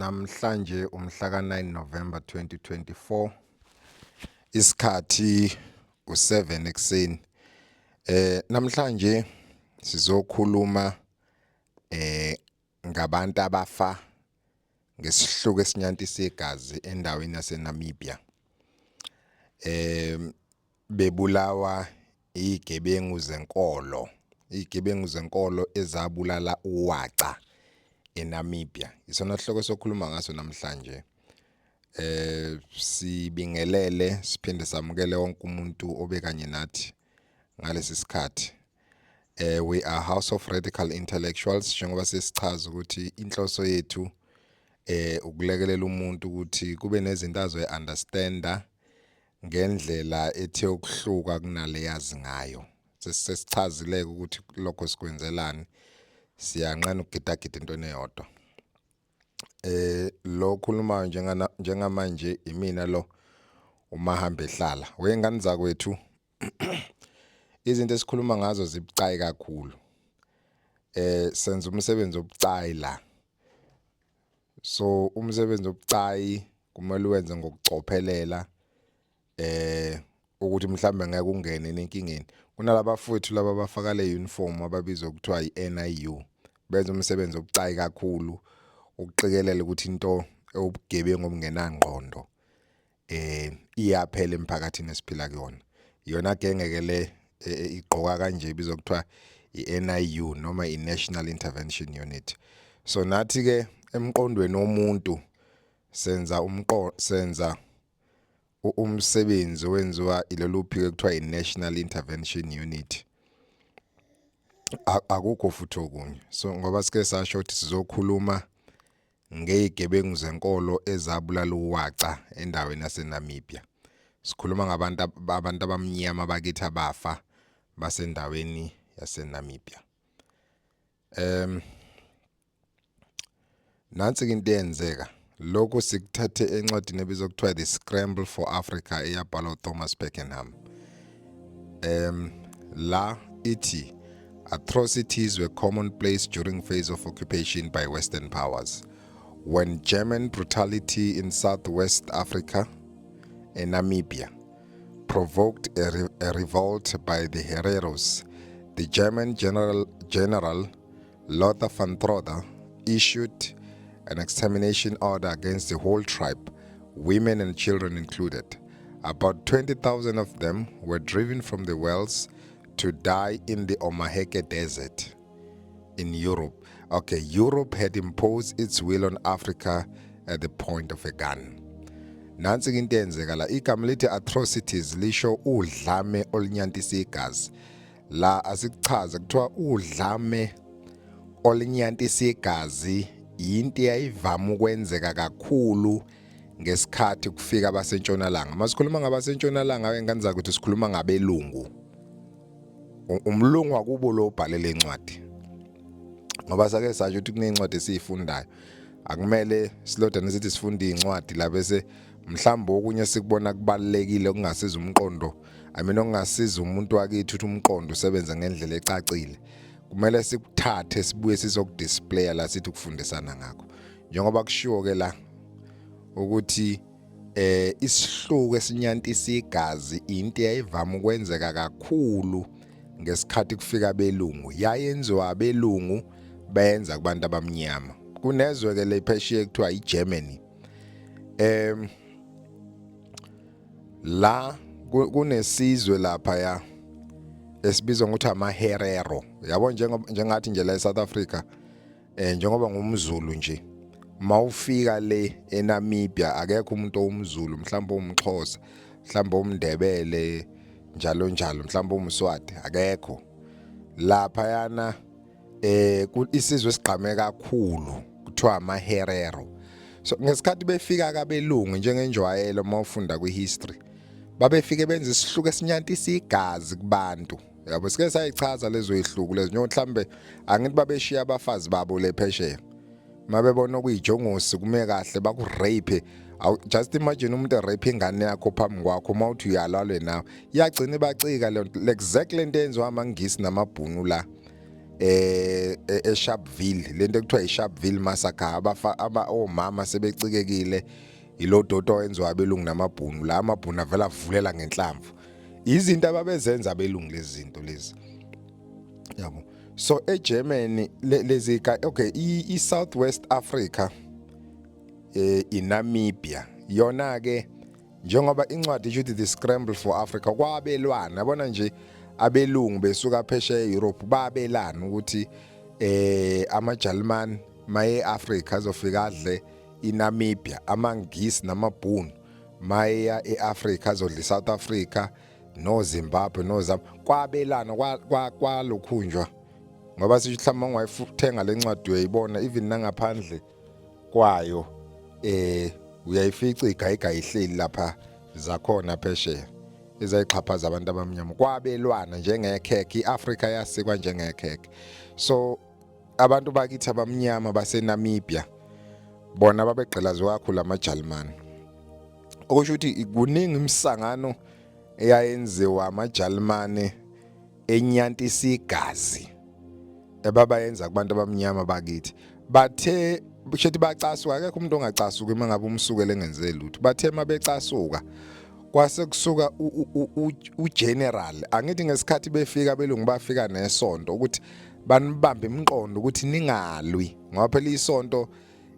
Namhlanje umhla ka-9 November 2024, isikhathi u-7 ekuseni. Namhlanje sizokhuluma ngabantu abafa ngesihluku esinyantisa igazi endaweni yaseNamibia. Bebulawa izigebengu zenkolo, izigebengu zenkolo ezabulala uWaca eNamibia. Isona sihloko sokhuluma ngaso namhlanje. Sibingelele siphinde samukele wonke umuntu obekanye nathi ngalesi sikhathi. We are House of Radical Intellectuals, njengoba sesichaza ukuthi inhloso yethu ukulekelela umuntu ukuthi kube nezinto azoyi-understanda ngendlela ethe ukuhluka kunale yazi ngayo. Sesichazile ukuthi lokho sikwenzelani, siyanqena ukugidagida into eyodwa. Lo khulumayo njengana njengamanje imina lo uMahambe ehlala. Wengane zakwethu, izinto esikhuluma ngazo zibucayi kakhulu. Senza umsebenzi obucayi la. So umsebenzi obucayi kumele uwenze ngokucophelela, ukuthi mhlambe ngeke ungene enkingeni. Kunalabafowethu laba abafaka le uniform ababizwa kuthiwa i-NIU, benza umsebenzi obucayi kakhulu ukuqikelela ukuthi into ewubugebengu obungenangqondo iyaphela emphakathini esiphila kuyona. Iyona genge ke le igqoka kanje, ibizwa kuthiwa i-NIU noma i-National Intervention Unit. So nathi ke emqondweni womuntu senza umqo senza umsebenzi owenziwa ilolu phiko ekuthiwa i-National Intervention Unit. Akukho futhi okunye. So ngoba sike sasho ukuthi sizokhuluma ngezigebengu zenkolo ezabulala uWaca endaweni yaseNamibia, sikhuluma ngabantu abantu abamnyama bakithi abafa basendaweni yaseNamibia. Nansi into eyenzeka. Lokhu sikuthathe encwadini ebizwa kuthiwa The Scramble for Africa, eyabhalwa uThomas Pakenham. La ithi atrocities were commonplace during phase of occupation by Western powers. When German brutality in Southwest Africa and Namibia provoked a revolt by the Hereros, the German General Lothar von Trotha issued an extermination order against the whole tribe, women and children included. About 20,000 of them were driven from the wells to die in the Omaheke Desert in Europe. Okay, Europe had imposed its will on Africa at the point of a gun. Nansi into eyenzeka la. Igama lithi atrocities lisho udlame olunyantisa igazi. La asikuchaze, kuthiwa udlame olunyantisa igazi yinto eyayivama ukwenzeka kakhulu ngesikhathi kufika abasentshonalanga. Masikhuluma ngabasentshonalanga, wengane zakwethu, sikhuluma ngabelungu. Umlungu wakubo lo obhalele incwadi, ngoba sake sasho ukuthi kunencwadi esiyifundayo, akumele silodane sithi sifunda incwadi la bese mhlawumbe okunye sikubona kubalekile okungasiza umqondo, I mean, okungasiza umuntu wakithi ukuthi umqondo usebenze ngendlela ecacile, kumele sikuthathe sibuye sizokudisplaya la, sithi ukufundisana ngakho. Njengoba kushiwo ke la ukuthi isihluku esinyantisa igazi into eyayivama ukwenzeka kakhulu ngesikhathi kufika abelungu, yayenziwa abelungu, benza kubantu abamnyama. Kunezwe ke le phesheya kuthiwa iGermany. La kunesizwe lapha ya esibizwa ngokuthi amaHerero, yabo, njengoba njengathi nje la eSouth Africa, njengoba ngumZulu nje, mawufika le eNamibia akekho umuntu owumZulu, mhlawumbe umXhosa, mhlawumbe umNdebele, njalo njalo, mhlawumbe umSwati, akekho lapha yana. Isizwe esigqame kakhulu kuthiwa amaHerero. So ngesikhathi befika kabelungu, njengenjwayelo uma ufunda kwihistory, babefike benza isihluku esinyantisa igazi kubantu, yabo. Sike sayichaza lezo ihluku lezo, njengoba mhlambe angithi babeshiya abafazi babo le phesheya, mabebona okuyijongosi kume kahle bakurape. Just imagine umuntu erape ingane yakho phambi kwakho, uma uthi uyalwa nawe, iyagcina ibacika leyo nto. Exactly lento eyenziwa amaNgisi namabhunu la. eSharpeville, lento ekuthiwa iSharpeville massacre, abafa aba omama sebecikekile ilodoto owenziwa abelungu namabhunu. La amabhunu avela avulela ngenhlamvu izinto ababezenza abelungu, lezi zinto lezi, yabo. So eGermany lezi ka, okay, i South West Africa, iNamibia yona ke, njengoba incwadi isho ukuthi The Scramble for Africa, kwabelwana, yabona nje, abelungu besuka phesheya eEurope babelana ukuthi amaJalimani maye eAfrica azofika adle iNamibia, amaNgisi namabhunu mayeya eAfrica azodla iSouth Africa noZimbabwe noZambia. Kwabelana kwalokhunjwa ngoba sisho mhlawumbe ungayithenga lencwadi uyayibona, even nangaphandle kwayo uyayifica igayigayi ihleli lapha zakhona phesheya ezayixhaphaza abantu abamnyama. Kwabelwana njengekhekhe, iAfrika yasikwa njengekhekhe. So abantu bakithi abamnyama baseNamibia bona babegqilazwe kakhulu amaJalimani, okusho ukuthi kuningi imisangano eyayenziwa amaJalimane enyantisa igazi ebabayenza kubantu abamnyama bakithi. Bathe kushethi bacasuka, akekho umuntu ongacasuki uma ngabe umsukele engenze lutho. Bathe mabecasuka kwase kusuka ugeneral. Angithi ngesikhathi befika belungu bafika nesonto ukuthi banibambe imiqondo ukuthi ningalwi, ngoba phela isonto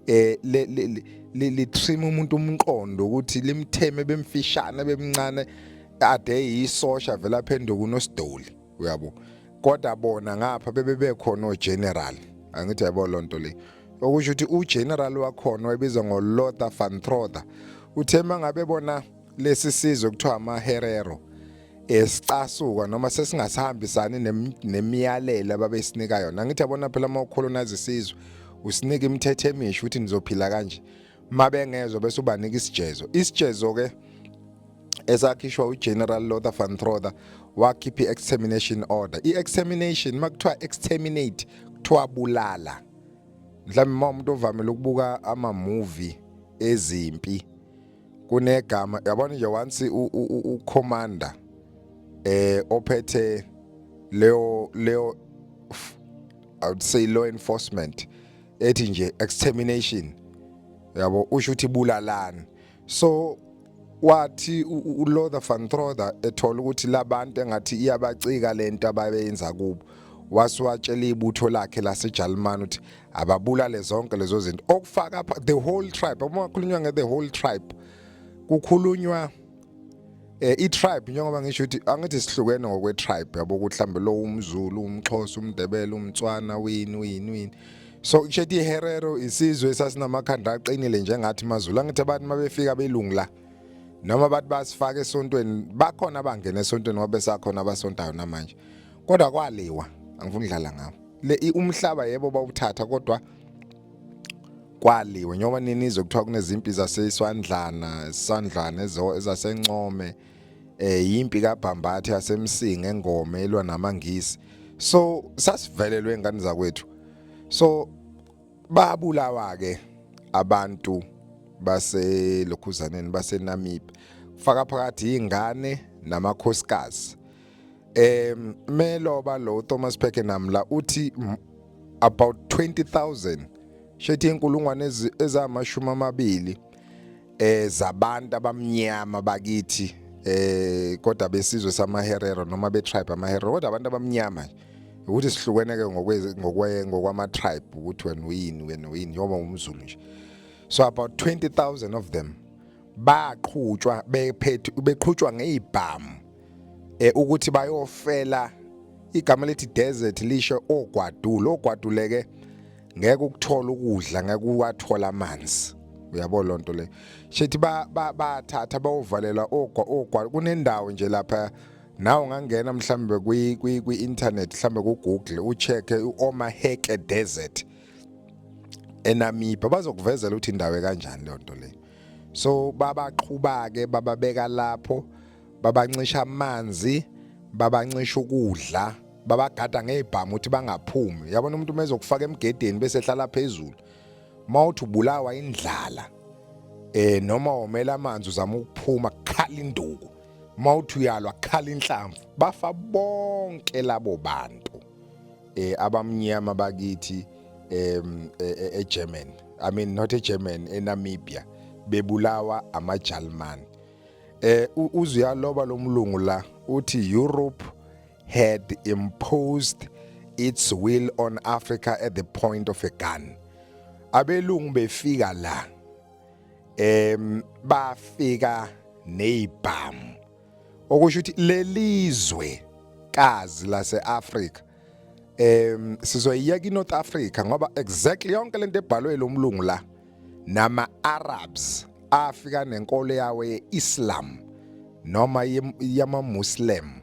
le trim umuntu umqondo ukuthi limtheme bemfishane bemncane ade yisosha vela phenduka unosidoli, uyabo. Kodwa bona ngapha bebe bekhona ogeneral, angithi yabo lonto le, okusho ukuthi ugeneral wakhona wayebizwa ngoLothar van Trotha. Uthe mangabe bona lesi sizwe kuthiwa amaHerero esicasuka noma sesingasahambisani nemiyalelo ababesinika yona, angithi yabona phela uma ucolonize isizwe usinika imithetho emisha ukuthi nizophila kanje, mabengezwa bese ubanika isijezo. Isijezo ke esakhishwa uGeneral Lothar van Trotha, wakhipha i-extermination order. I-extermination, makuthiwa exterminate, kuthiwa bulala. Mhlawumbe uma umuntu ovamile ukubuka ama-movie ezimpi, kunegama, yabona nje, once ucommander ophethe leyo, I would say law enforcement, ethi nje extermination, yabo, usho ukuthi bulalani. So wathi uLothar van Trotha ethola ukuthi labantu engathi iyabacika lento abayenza kubo, wasiwatshela ibutho lakhe laseJalimani ukuthi ababulale zonke lezo zinto, okufaka the whole tribe. Uma kukhulunywa nge the whole tribe, kukhulunywa i-tribe, njengoba ngisho ukuthi angithi sihlukene ngokwe-tribe, yabo, ukuthi mhlambe lo umZulu, umXhosa, umNdebele, umTswana, wini wini wini. So kusho ukuthi iHerero isizwe esasinamakhanda aqinile njengathi maZulu. Angithi abantu mabefika belungu la noma bathi basifaka esontweni, bakhona abangena esontweni ngoba besakhona abasontayo namanje, kodwa kwaliwa. Angifuni ukudlala ngawo le umhlaba, yebo bawuthatha, kodwa kwaliwe njengoba ninizwe kuthiwa kunezimpi zaseswandlana sandlana ezasencome, yimpi kaBhambathe yasemsinga engome elwa namaNgisi. So sasivelelwe ingane zakwethu. So babulawa ke abantu baselokhuzaneni baseNamibia, faka phakathi ingane namakhosikazi. Meloba lo Thomas Pakenham la uthi about 20,000, shethi inkulungwane ezamashumi amabili zabantu abamnyama bakithi, kodwa besizwe samaHerero noma betribe amaHerero, kodwa abantu abamnyama nje, ukuthi sihlukene ke ngokwe ngokwama tribe, ukuthi wena uyini, wena uyini, njengoba umZulu nje. So about 20,000 of them baqhutshwa bephethe, beqhutshwa ngezibhamu ukuthi bayofela. Igama lethi desert lisho ogwadule. Ogwadule ke ngeke ukuthola ukudla, ngeke uwathola amanzi, uyabo lonto le. Shethi bathatha bayovalela ogwa. Kunendawo nje lapha nawe ungangena mhlambe kwi internet, mhlambe ku Google, ucheck uOmaheke Desert eNamibia, bazokuvezela ukuthi indawo kanjani leyo nto leyo. So babaqhuba ke, bababeka lapho, babancisha amanzi, babancisha ukudla, babagada ngezibhamu ukuthi bangaphumi. Yabona umuntu mezokufaka emgedeni bese ehlala phezulu, mawuthi ubulawa indlala noma womela amanzi, uzama ukuphuma, kukhala induku, mawuthi uyalwa, kukhala inhlamvu. Bafa bonke labo bantu. Abamnyama bakithi eGerman, I mean not eGerman, eNamibia, bebulawa amaJalimane. Uzuyaloba lomlungu la, uthi Europe had imposed its will on Africa at the point of a gun. Abelungu befika la, bafika nezibhamu, okusho ukuthi lelizwe kazi lase-Afrika, sizoyiyeka iNorth Africa, ngoba exactly yonke lento ebhalwe lo mlungu la, nama Arabs afika nenkolo yawo yeIslam noma yama Muslim,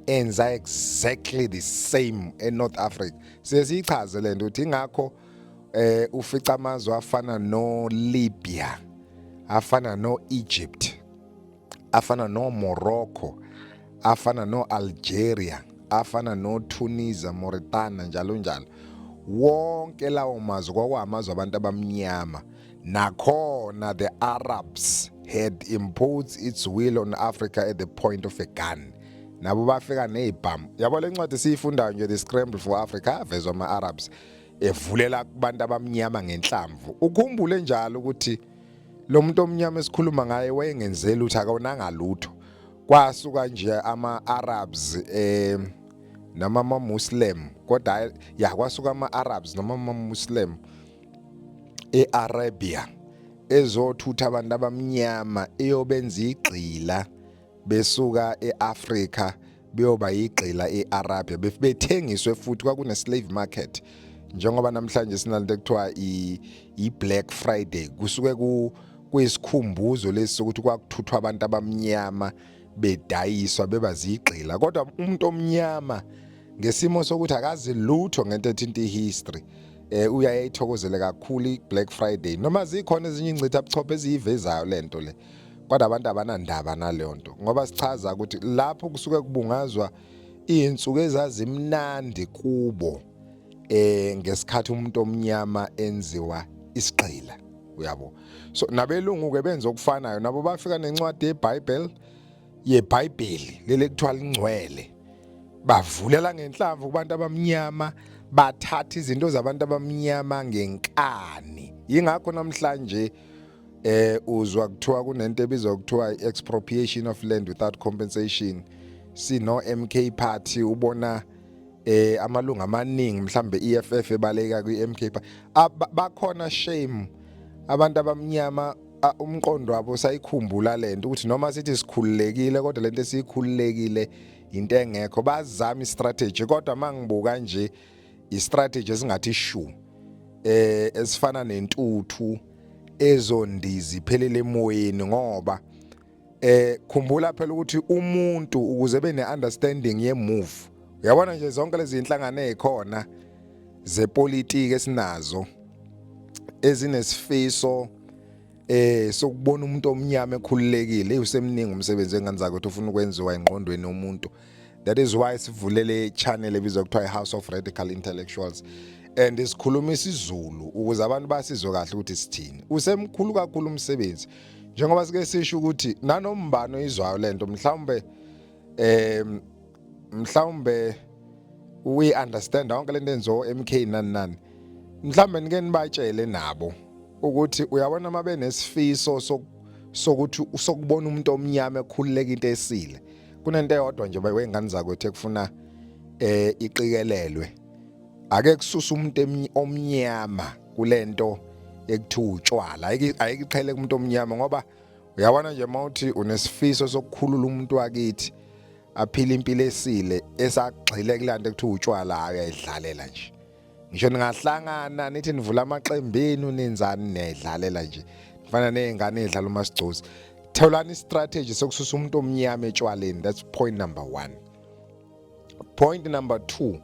enza exactly the same eNorth Africa. Siye siyichaze lento ukuthi ingakho ufica amazwe afana no Libya, afana no Egypt, afana no Morocco, afana no Algeria, afana no Tunisia, Mauritania, njalo njalo. Wonke lawo mazwe kwakuwamazwe abantu abamnyama. Nakhona the Arabs had imposed its will on Africa at the point of a gun. Nabo bafika nezibhamu. Yabo, le ncwadi siyifundayo nje, The Scramble for Africa, avezwa ama-Arabs evulela kubantu abamnyama ngenhlamvu. Ukhumbule njalo ukuthi lo muntu omnyama esikhuluma ngaye wayengenzeli lutho, akawonanga lutho. Kwasuka nje ama-Arabs noma ama-Muslim, kodwa ya, kwasuka ama-Arabs noma ama-Muslim e-Arabia ezothutha abantu abamnyama, eyobenza igqila, besuka eAfrika beyoba igqila eArabia, bethengiswe futhi. Kwakune slave market, njengoba namhlanje sinalento ekuthiwa i-Black Friday. Kusuke ku kuyisikhumbuzo lesi sokuthi kwakuthuthwa abantu abamnyama, bedayiswa, beba zigqila. Kodwa umuntu omnyama, ngesimo sokuthi akazi lutho ngento ethinta ihistory, uyaye ayithokozele kakhulu i-Black Friday, noma zikhona ezinye ingcitha buchopho eziyivezayo lento le, kodwa abantu abanandaba naleyo nto, ngoba sichaza ukuthi lapho kusuke kubungazwa izinsuku ezazimnandi kubo ngesikhathi umuntu omnyama enziwa isigqila, uyabo. So nabelungu ke benza okufanayo. Nabo bafika nencwadi yeBhayibheli, yeBhayibheli leli kuthiwa lingcwele, bavulela ngenhlamvu kubantu abamnyama, bathatha izinto zabantu abamnyama ngenkani. Yingakho namhlanje uzwa kuthiwa kunento ebizwa kuthiwa expropriation of land without compensation. Sino MK Party, ubona amalungu amaningi mhlambe EFF ebaleka kwi-MK Party. Bakhona, shame, abantu abamnyama, umqondo wabo sayikhumbula lento ukuthi noma sithi sikhululekile, kodwa lento esiyikhululekile into engekho. Bazama istrategy, kodwa mangibuka nje, istrategy esingathi shu esifana nentuthu ezondiza iphelele emoyeni, ngoba khumbula phela ukuthi umuntu ukuze be ne-understanding ye-move, uyabona nje, zonke lezi inhlangano ezikhona zepolitiki esinazo ezinesifiso sokubona umuntu omnyama ekhululekile, usemningi umsebenzi engane zakwethu ufuna ukwenziwa engqondweni yomuntu. That is why sivulele channel ebizwa kuthiwa i-House of Radical Intellectuals and sikhuluma isiZulu ukuze abantu basizwe kahle ukuthi sithini. Usemkhulu kakhulu umsebenzi, njengoba sike sisho ukuthi nanombano izwayo lento, mhlawumbe we understand yonke lento enziwa MK nani nani. Mhlawumbe nike nibatshele nabo ukuthi, uyabona, uma benesifiso sokuthi sokubona umuntu omnyama ekhululeka, into esile, kunento eyodwa nje wengane zakwethu ekufuna iqikelelwe: ake kususa umuntu omnyama kulento ekuthiwa utshwala. Ayike iqhele kumuntu omnyama, ngoba uyabona nje, mawuthi unesifiso sokukhulula umuntu wakithi aphile impilo esile, esagxile kulanto ekuthiwa utshwala, hayi, uyayidlalela nje. Ngisho ningahlangana nithi nivula amaqembu enu, nenzani, niyayidlalela nje, nifana nezingane ezidlala umasigcozi. Tholani istrategy sokususa umuntu omnyama etshwaleni. That's point number 1. Point number 2,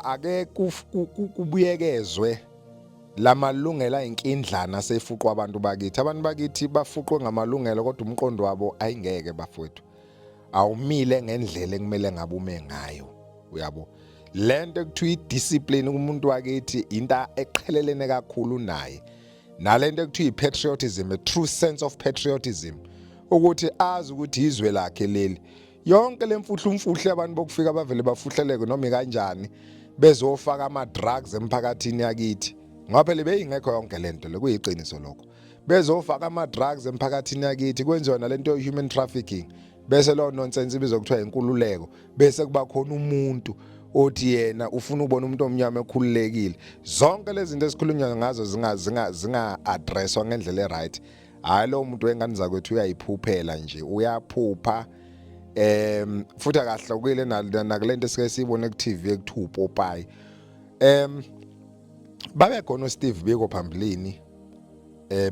ake kubuyekezwe lamalungelo ayinkindlana asefuqwa abantu bakithi. Abantu bakithi bafuqwe ngamalungelo, kodwa umqondo wabo, ayingeke bafowethu, awumile ngendlela ekumele ngabe ume ngayo, uyabo. Lento ekuthiwa idiscipline kumuntu wakithi into eqhelelene kakhulu naye, nalento ekuthiwa i-patriotism, a true sense of patriotism, ukuthi azi ukuthi izwe lakhe leli. Yonke lemfuhlu mfuhlu abantu bokufika bavele bafuhleleke noma kanjani. Bezofaka ama drugs emphakathini yakithi, ngoba phela beyingekho yonke lento le, kuyiqiniso lokho. Bezofaka ama drugs emphakathini yakithi, kwenziwa nalento human trafficking, bese lo nonsense ibizwa kuthiwa inkululeko, bese kuba khona umuntu othi yena ufuna ukubona umuntu omnyama ekhululekile. Zonke lezi zinto esikhulunywa ngazo zinga zinga zinga addresswa ngendlela eright. Hayi, lo muntu wengane zakwethu uyayiphuphela nje, uyaphupha futhi akahlukile nakulento esike siyibone ku TV ekuthiwa uPopayi. Babe khona uSteve Biko phambilini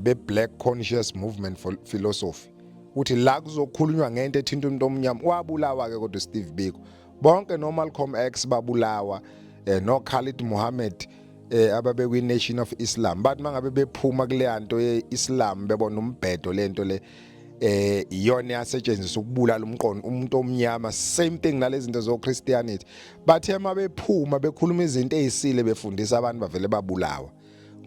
be Black Conscious Movement for Philosophy, uthi la kuzokhulunywa ngento ethinta umuntu omnyama. Wabulawa ke kodwa uSteve Biko, bonke no Malcolm X babulawa, no Khalid Muhammad, ababe kwi Nation of Islam. Bathi mangabe bephuma kule nto yeIslam bebona umbhedo, lento le iyona yasetshenziswa ukubulala umqondo umuntu omnyama. Same thing nalezi zinto zo Christianity, bathe mabephuma bekhuluma izinto ezisile, befundisa abantu, bavele babulawa.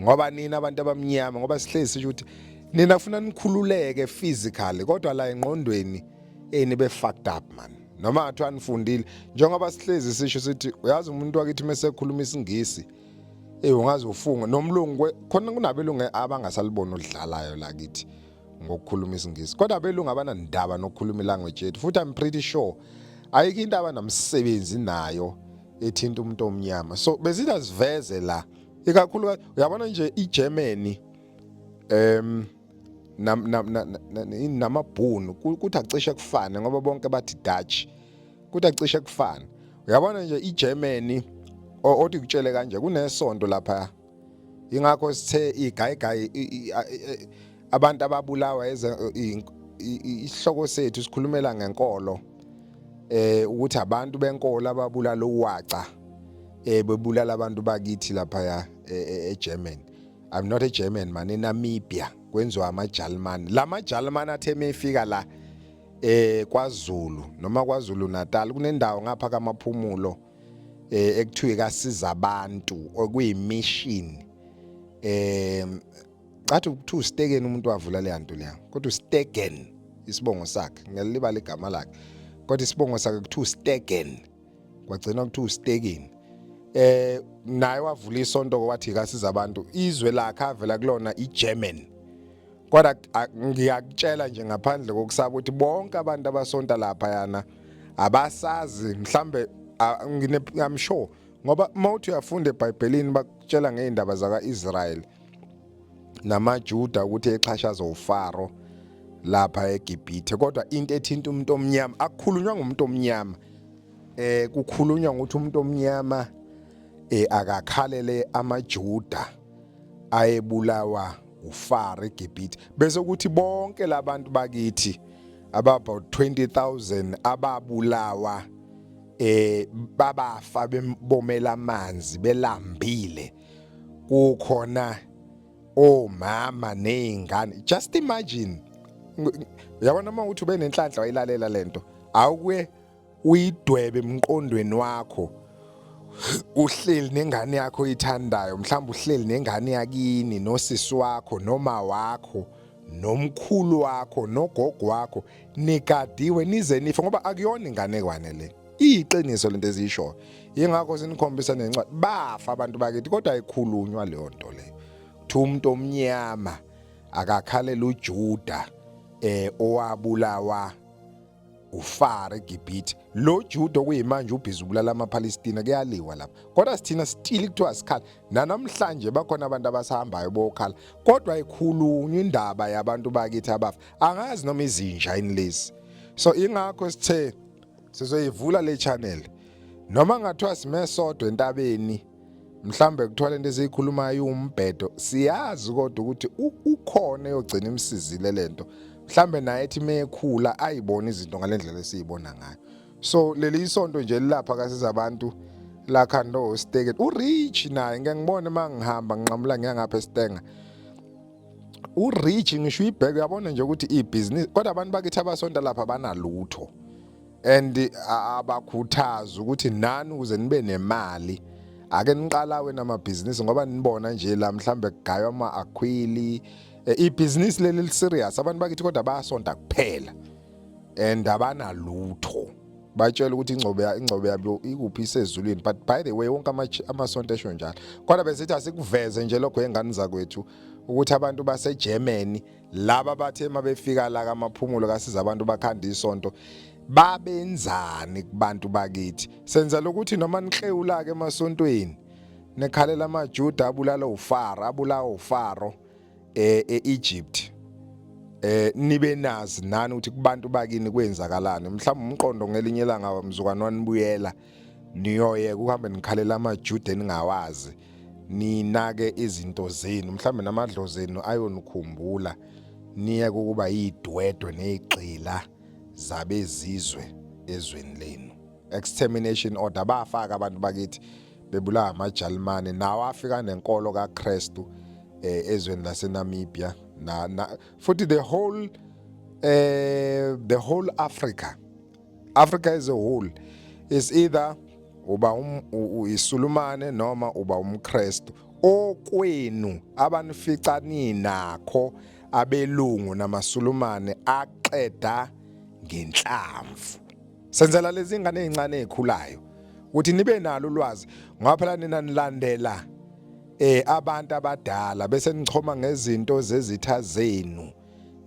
Ngoba nina abantu abamnyama, ngoba sihlezi sisho ukuthi nina kufuna nikhululeke physically, kodwa la engqondweni eni be fucked up man, noma ngathiwa nifundile. Njengoba sihlezi sisho sithi, uyazi, umuntu wakithi mase ekhuluma isiNgisi, ungaze ufunge nomlungu khona kunabelungu abangasalibona odlalayo lakithi ngokukhuluma isiNgisi, kodwa abelungu abanandaba nokukhuluma ilanguage yethu. Futhi I'm pretty sure ayikho into abanamsebenzi nayo ethinta umuntu omnyama. So besithi siveze la ikakhulu, uyabona nje iGermany nam namabhunu kuthi acishe kufane, ngoba bonke bathi Dutch, kuthi acishe kufane. Uyabona nje iGermany, othi kutshele kanje, kunesonto lapha. Ingakho sithe igayigayi abantu ababulawa isihloko sethu sikhulumela ngenkolo, ukuthi abantu benkolo ababulala uwaca, bebulala abantu bakithi lapha ya eGermany. I'm not a German man, eNamibia kwenziwa amaJalimani. Lama Jalimani athe mefika la KwaZulu noma KwaZulu Natal, kunendawo ngapha kaMaphumulo ekuthiwa kasiza abantu, okuyimission. Cathi ukuthiwa uStegen umuntu wavula le nto leya, kodwa uStegen isibongo sakhe, ngiyalibala igama lakhe, kodwa isibongo sakhe kuthiwa uStegen, kwagcina kuthiwa uStegen. Naye wavula isonto, wathi kasiza abantu. Izwe lakhe avela kulona iGerman, kodwa ngiyakutshela nje ngaphandle kokusaba ukuthi bonke abantu abasonta lapha yana abasazi mhlambe. I'm sure, ngoba mawuthi uyafunda eBhayibhelini bakutshela ngeindaba zakaIsrael namaJuda ukuthi exhashaza uFaro lapha eGibhithe, kodwa into ethinta umuntu omnyama akukhulunywa ngomuntu omnyama. Kukhulunywa ngokuthi umuntu omnyama akakhalele amaJuda ayebulawa uFaro eGibhithe, bese kuthi bonke labantu bakithi aba about 20,000 ababulawa, babafa bemomela amanzi, belambile, kukhona omama nezingane. Just imagine, uyabona, uma uthi ube nenhlanhla wayilalela lento, awukuye uyidwebe emqondweni wakho, uhleli nengane yakho oyithandayo, mhlawumbe uhleli nengane yakini, nosisi wakho, noma wakho, nomkhulu wakho, nogogo wakho, nigadiwe nize nife, ngoba akuyona inganekwane le, iyiqiniso lento eziyishoyo. Ingakho sinikhombisa nencwadi. Bafa abantu bakithi, kodwa ayikhulunywa leyo nto leyo. Kuthiwa umuntu omnyama akakhalela uJuda owabulawa uFaro eGibhithe. Lo Juda okuyimanje ubhizi ubulala amaPalestina, kuyaliwa lapha, kodwa sithina still kuthiwa sikhala. Nanamhlanje bakhona abantu abasahambayo bokhala, kodwa ayikhulunywa indaba yabantu bakithi abafa. Angazi noma izinja yini lezi. So ingakho sithe sizoyivula le channel, noma ngathiwa sime sodwa entabeni, mhlambe kuthiwa lento esiyikhulumayo umbhedo, siyazi kodwa ukuthi ukhona eyogcina imsizile lento, mhlambe naye ethi mekhula ayibona izinto ngalendlela esiyibona ngayo. So leli isonto nje lilapha kasiza abantu lakhando Stegen, urich naye, ngeke ngibone mangihamba nginqamula ngiya ngapha eStenga, urich ngisho uyibheke, uyabona nje ukuthi ibhizinisi. Kodwa abantu bakithi abasonta lapha banalutho and abakhuthaza ukuthi nani ukuze nibe nemali ake niqala wena amabhizinisi, ngoba nibona nje la mhlambe kugaywa ama-akhwili, ibhizinisi leli li-serious. Abantu bakithi kodwa bayasonta kuphela and abanalutho. Batshela ukuthi ingcobo yabo ikuphi, isezulwini. But by the way, wonke amasonto esho njalo, kodwa besithi asikuveze nje lokho engane zakwethu, ukuthi abantu baseGermany laba bathe mabefika la kaMaphumulo kasiza abantu bakhanda isonto, babenzani kubantu bakithi. Senzela ukuthi noma niklewula ke emasontweni nekhalela amaJuda abulala uFaro, abulawa uFaro eEgypt, nibe nazi nani ukuthi kubantu bakini kwenzakalani. Mhlawumbe umqondo ngelinye ilanga mzukwane wanibuyela, niyoyeka ukuhambe nikhalela amaJuda eningawazi, ninake izinto zenu. Mhlawumbe namadlozi enu ayonikhumbula, niyeke ukuba yidwedwe nezigqila zabezizwe ezweni lenu. Extermination order bafaka abantu bakithi bebulawa amaJalimane, nawo afika nenkolo kaKristu ezweni laseNamibia na futhi the whole Africa as a whole is either uba iSulumane noma uba umKristu. Okwenu abanifica ninakho abelungu namaSulumane aqeda ngenhlamvu. Senzela lezi ngane ezincane ezikhulayo ukuthi nibe nalo ulwazi, ngoba phela nina nilandela abantu abadala bese nichoma ngezinto zezitha zenu,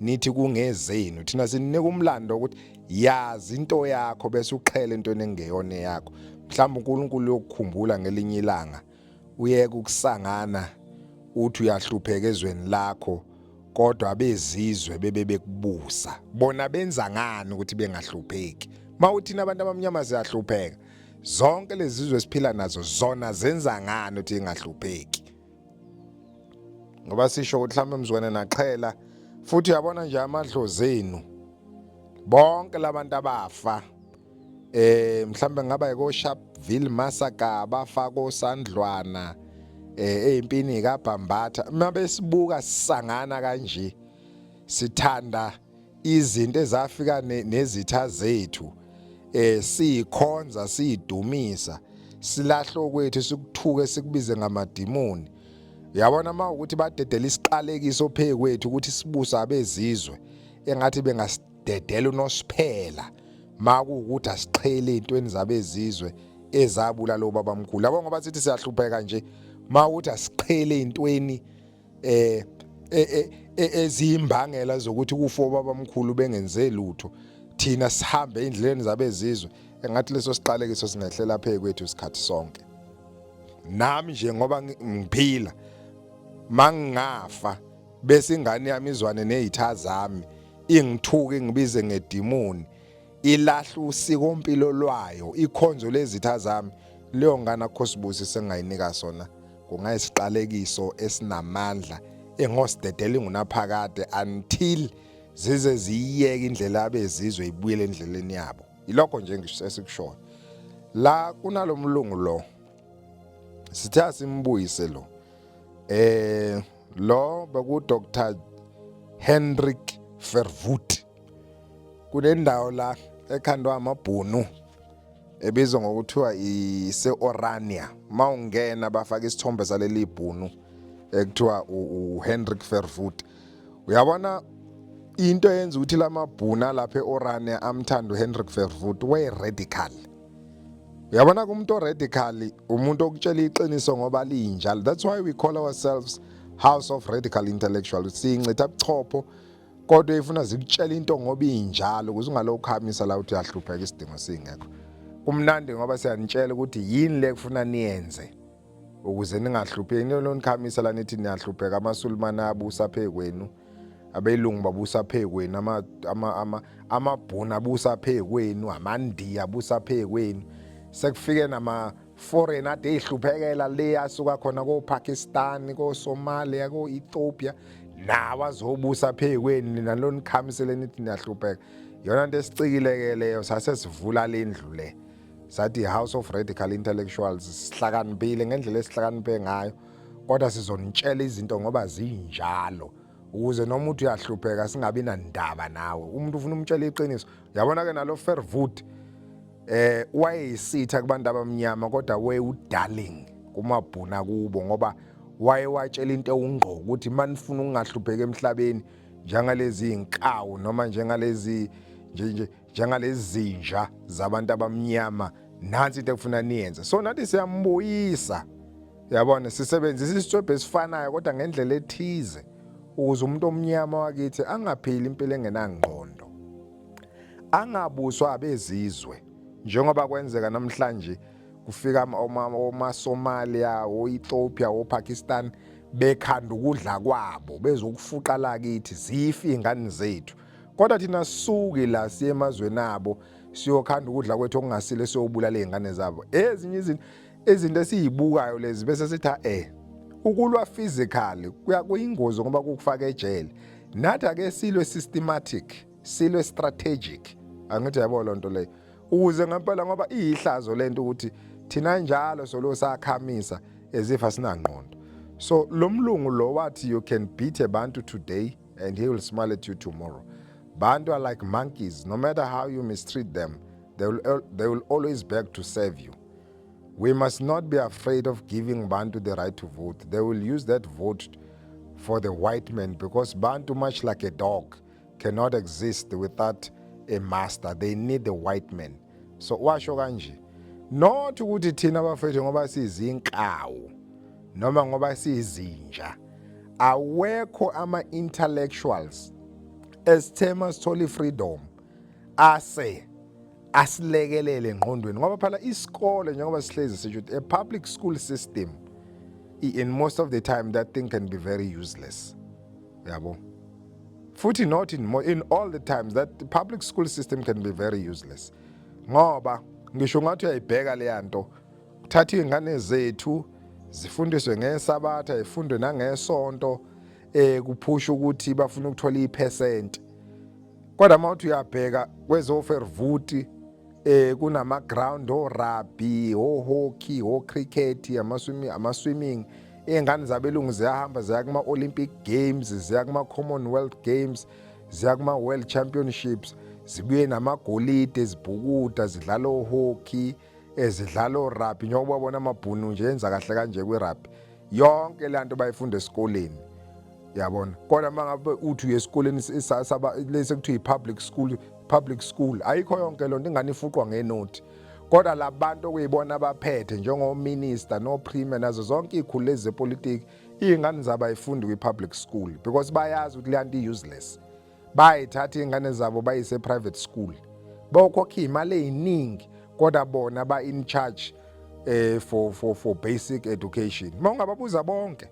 nithi kungezenu. Thina sinika umlando ukuthi yazi into yakho bese uqhela entweni engeyona yakho. Mhlawumbe uNkulunkulu uyokukhumbula ngelinye ilanga, uyeke ukusangana uthi uyahlupheka ezweni lakho, kodwa abezizwe bebe bekubusa. Bona benza ngani ukuthi bengahlupheki? Mawuthina abantu abamnyama siyahlupheka, zonke lezi zizwe esiphila nazo zona zenza ngani ukuthi ingahlupheki? Ngoba sisho ukuthi mhlawumbe mzukwane naxhela futhi, uyabona nje, amadlozi enu bonke labantu abafa, mhlambe ngaba yiko Sharpeville massacre, abafa koSandlwana, ezimpini kaBhambatha, mabesibuka sisangana kanje, sithanda izinto ezafika nezitha zethu, siyikhonza, siyidumisa, silahla okwethu, sikuthuke, sikubize ngamadimoni. Uyabona, uma ukuthi badedela isiqalekiso phezu kwethu ukuthi sibusa abezizwe, engathi bengasidedela uNosiphela makuwukuthi asiqhele ey'ntweni zabezizwe ezabulala obabamkhulu yabo, ngoba sithi siyahlupheka nje. Mawukuthi asiqhele ey'ntweni eziyimbangela zokuthi kufa obabamkhulu bengenze lutho, thina sihambe endleleni zabezizwe, engathi leso siqalekiso singehlela phezu kwethu isikhathi sonke. Nami nje ngoba ngiphila, mangingafa bese ingane yami izwane nezitha zami, ingithuke, ngibize ngedimoni, ilahla usikompilo lwayo, ikhonzo lezitha zami, leyo ngane akho sibusi sengayinika sona kungayisiqalekiso esinamandla engosidedela ingunaphakade until zize ziyiyeke indlela abezizwe, ibuyele endleleni yabo. Ilokho nje esikushoyo la. Kunalomlungu lo sithe asimbuyise lo, lo beku Dr Hendrik Verwoerd. Kunendawo la ekhandwa amabhunu ebizwa ngokuthiwa ise-Orania. Mawungena bafaka isithombe saleli bhunu ekuthiwa uHendrik Verwoerd. Uyabona, into eyenza ukuthi lamabhunu alapha e-Orania amthanda uHendrik Verwoerd, we-radical. Uyabona, kumuntu o-radical, umuntu okutshela iqiniso ngoba linjalo. That's why we call ourselves House of Radical Intellectual. Siyincitha buchopho, kodwa ifuna zikutshela into ngoba injalo, ukuze ungalokhu ukhamisa la uthi uyahlupheka isidingo singekho. Kumnandi ngoba siyanitshela ukuthi yini le kufuna niyenze ukuze ningahlupheki. Nilo nikhamisa la nithi niyahlupheka, amaSulumane abusa phezu kwenu, abelungu babusa phezu kwenu, amabhunu abusa phezu kwenu, amaNdiya abusa phezu kwenu, sekufike nama foreign ade ihluphekela le asuka khona ko-Pakistan, ko-Somalia, ko-Ethiopia, nawo azobusa phezu kwenu, nina lo nikhamisele nithi niyahlupheka. Yona nto esicikile-ke leyo. Sase sivula le ndlu le, sathi House of Radical Intellectuals. Sihlakaniphile ngendlela esihlakaniphe ngayo, kodwa sizonitshela izinto ngoba zinjalo, ukuze noma uthi uyahlupheka singabi nandaba nawe. Umuntu ufuna umtshela iqiniso. Yabona ke, nalo Verwoerd wayeyisitha kubantu abamnyama, kodwa wayewu-darling kumabhuna kubo, ngoba wayewatshela into ewungqo ukuthi manifuna ukungahlupheki emhlabeni njengalezi inkawu noma njengalezi nje nje Njengalezi zinja zabantu abamnyama, nansi into ekufuna niyenze. So nathi siyambuyisa, yabona, sisebenzisa isitswebhu esifanayo kodwa ngendlela ethize ukuze umuntu omnyama wakithi angaphili impilo engenangqondo, angabuswa abezizwe njengoba kwenzeka namhlanje. Kufika omaSomalia, o-Ethiopia, oPakistan, bekhanda ukudla kwabo bezokufuqa la kithi, zife iy'ngane zethu, kodwa thina sisuke la siye emazweni abo siyokhanda ukudla kwethu okungasile, siyobulala iy'ngane zabo. Ezinye izinto esiyibukayo lezi bese sithi ukulwa physically kuya kuyingozi ngoba kukufaka ejele. Nathi ake silwe systematic, silwe strategic, angithi yabo lonto leyo, ukuze ngempela, ngoba iyihlazo lento ukuthi thina njalo solo sakhamisa ezifa sinangqondo. So lo mlungu lo wathi, "You can beat a Bantu today and he will smile at you tomorrow. Bantu are like monkeys. No matter how you mistreat them, they will always beg to serve you. We must not be afraid of giving Bantu the right to vote. They will use that vote for the white man because Bantu, much like a dog, cannot exist without a master. They need the white man." So washo kanje, not ukuthi thina bafethu ngoba sizinkawu noma ngoba siyizinja. Awekho ama-intellectuals esithema sithola i-freedom ase asilekelele engqondweni, ngoba phela isikole, njengoba sihlezi sisho ukuthi a public school system, in most of the time that thing can be very useless, yabo. Futhi not in in all the times that the public school system can be very useless, ngoba ngisho ngathi uyayibheka leya nto, kuthatha iy'ngane zethu zifundiswe ngesabatha, zifundwe nangesonto, kuphusha ukuthi bafuna ukuthola iphesenti, kodwa uma uthi uyabheka kwezovervoet, kunama ground o rugby, o hockey, o cricket, ama swimming. Iy'ngane zabelungu ziyahamba ziya kuma Olympic Games, ziya kuma Commonwealth Games, ziya kuma World Championships, zibuye namagolide, zibhukuda, zidlala o-hockey, ezidlala o-rugby, njengoba ubona amabhunu nje yenza kahle kanje kwi-rugby. Yonke le nto bayifunda esikoleni, yabona. Kodwa uma ngabe uthi uye esikoleni lesi ekuthiwa i-public school, public school ayikho yonke loo nto, ingane ifuqwa ngenothi. Kodwa labantu okuyibona abaphethe, njengominister no-premier nazo zonke iy'khulu lezi zepolitiki, iy'ngane zabo ayifundi kwi-public school because bayazi ukuthi leya nto i-useless. Bayayithatha iy'ngane zabo bayise e-private school, bayokhokha iy'mali ey'ningi, kodwa bona ba-in charge for basic education. Uma ungababuza bonke,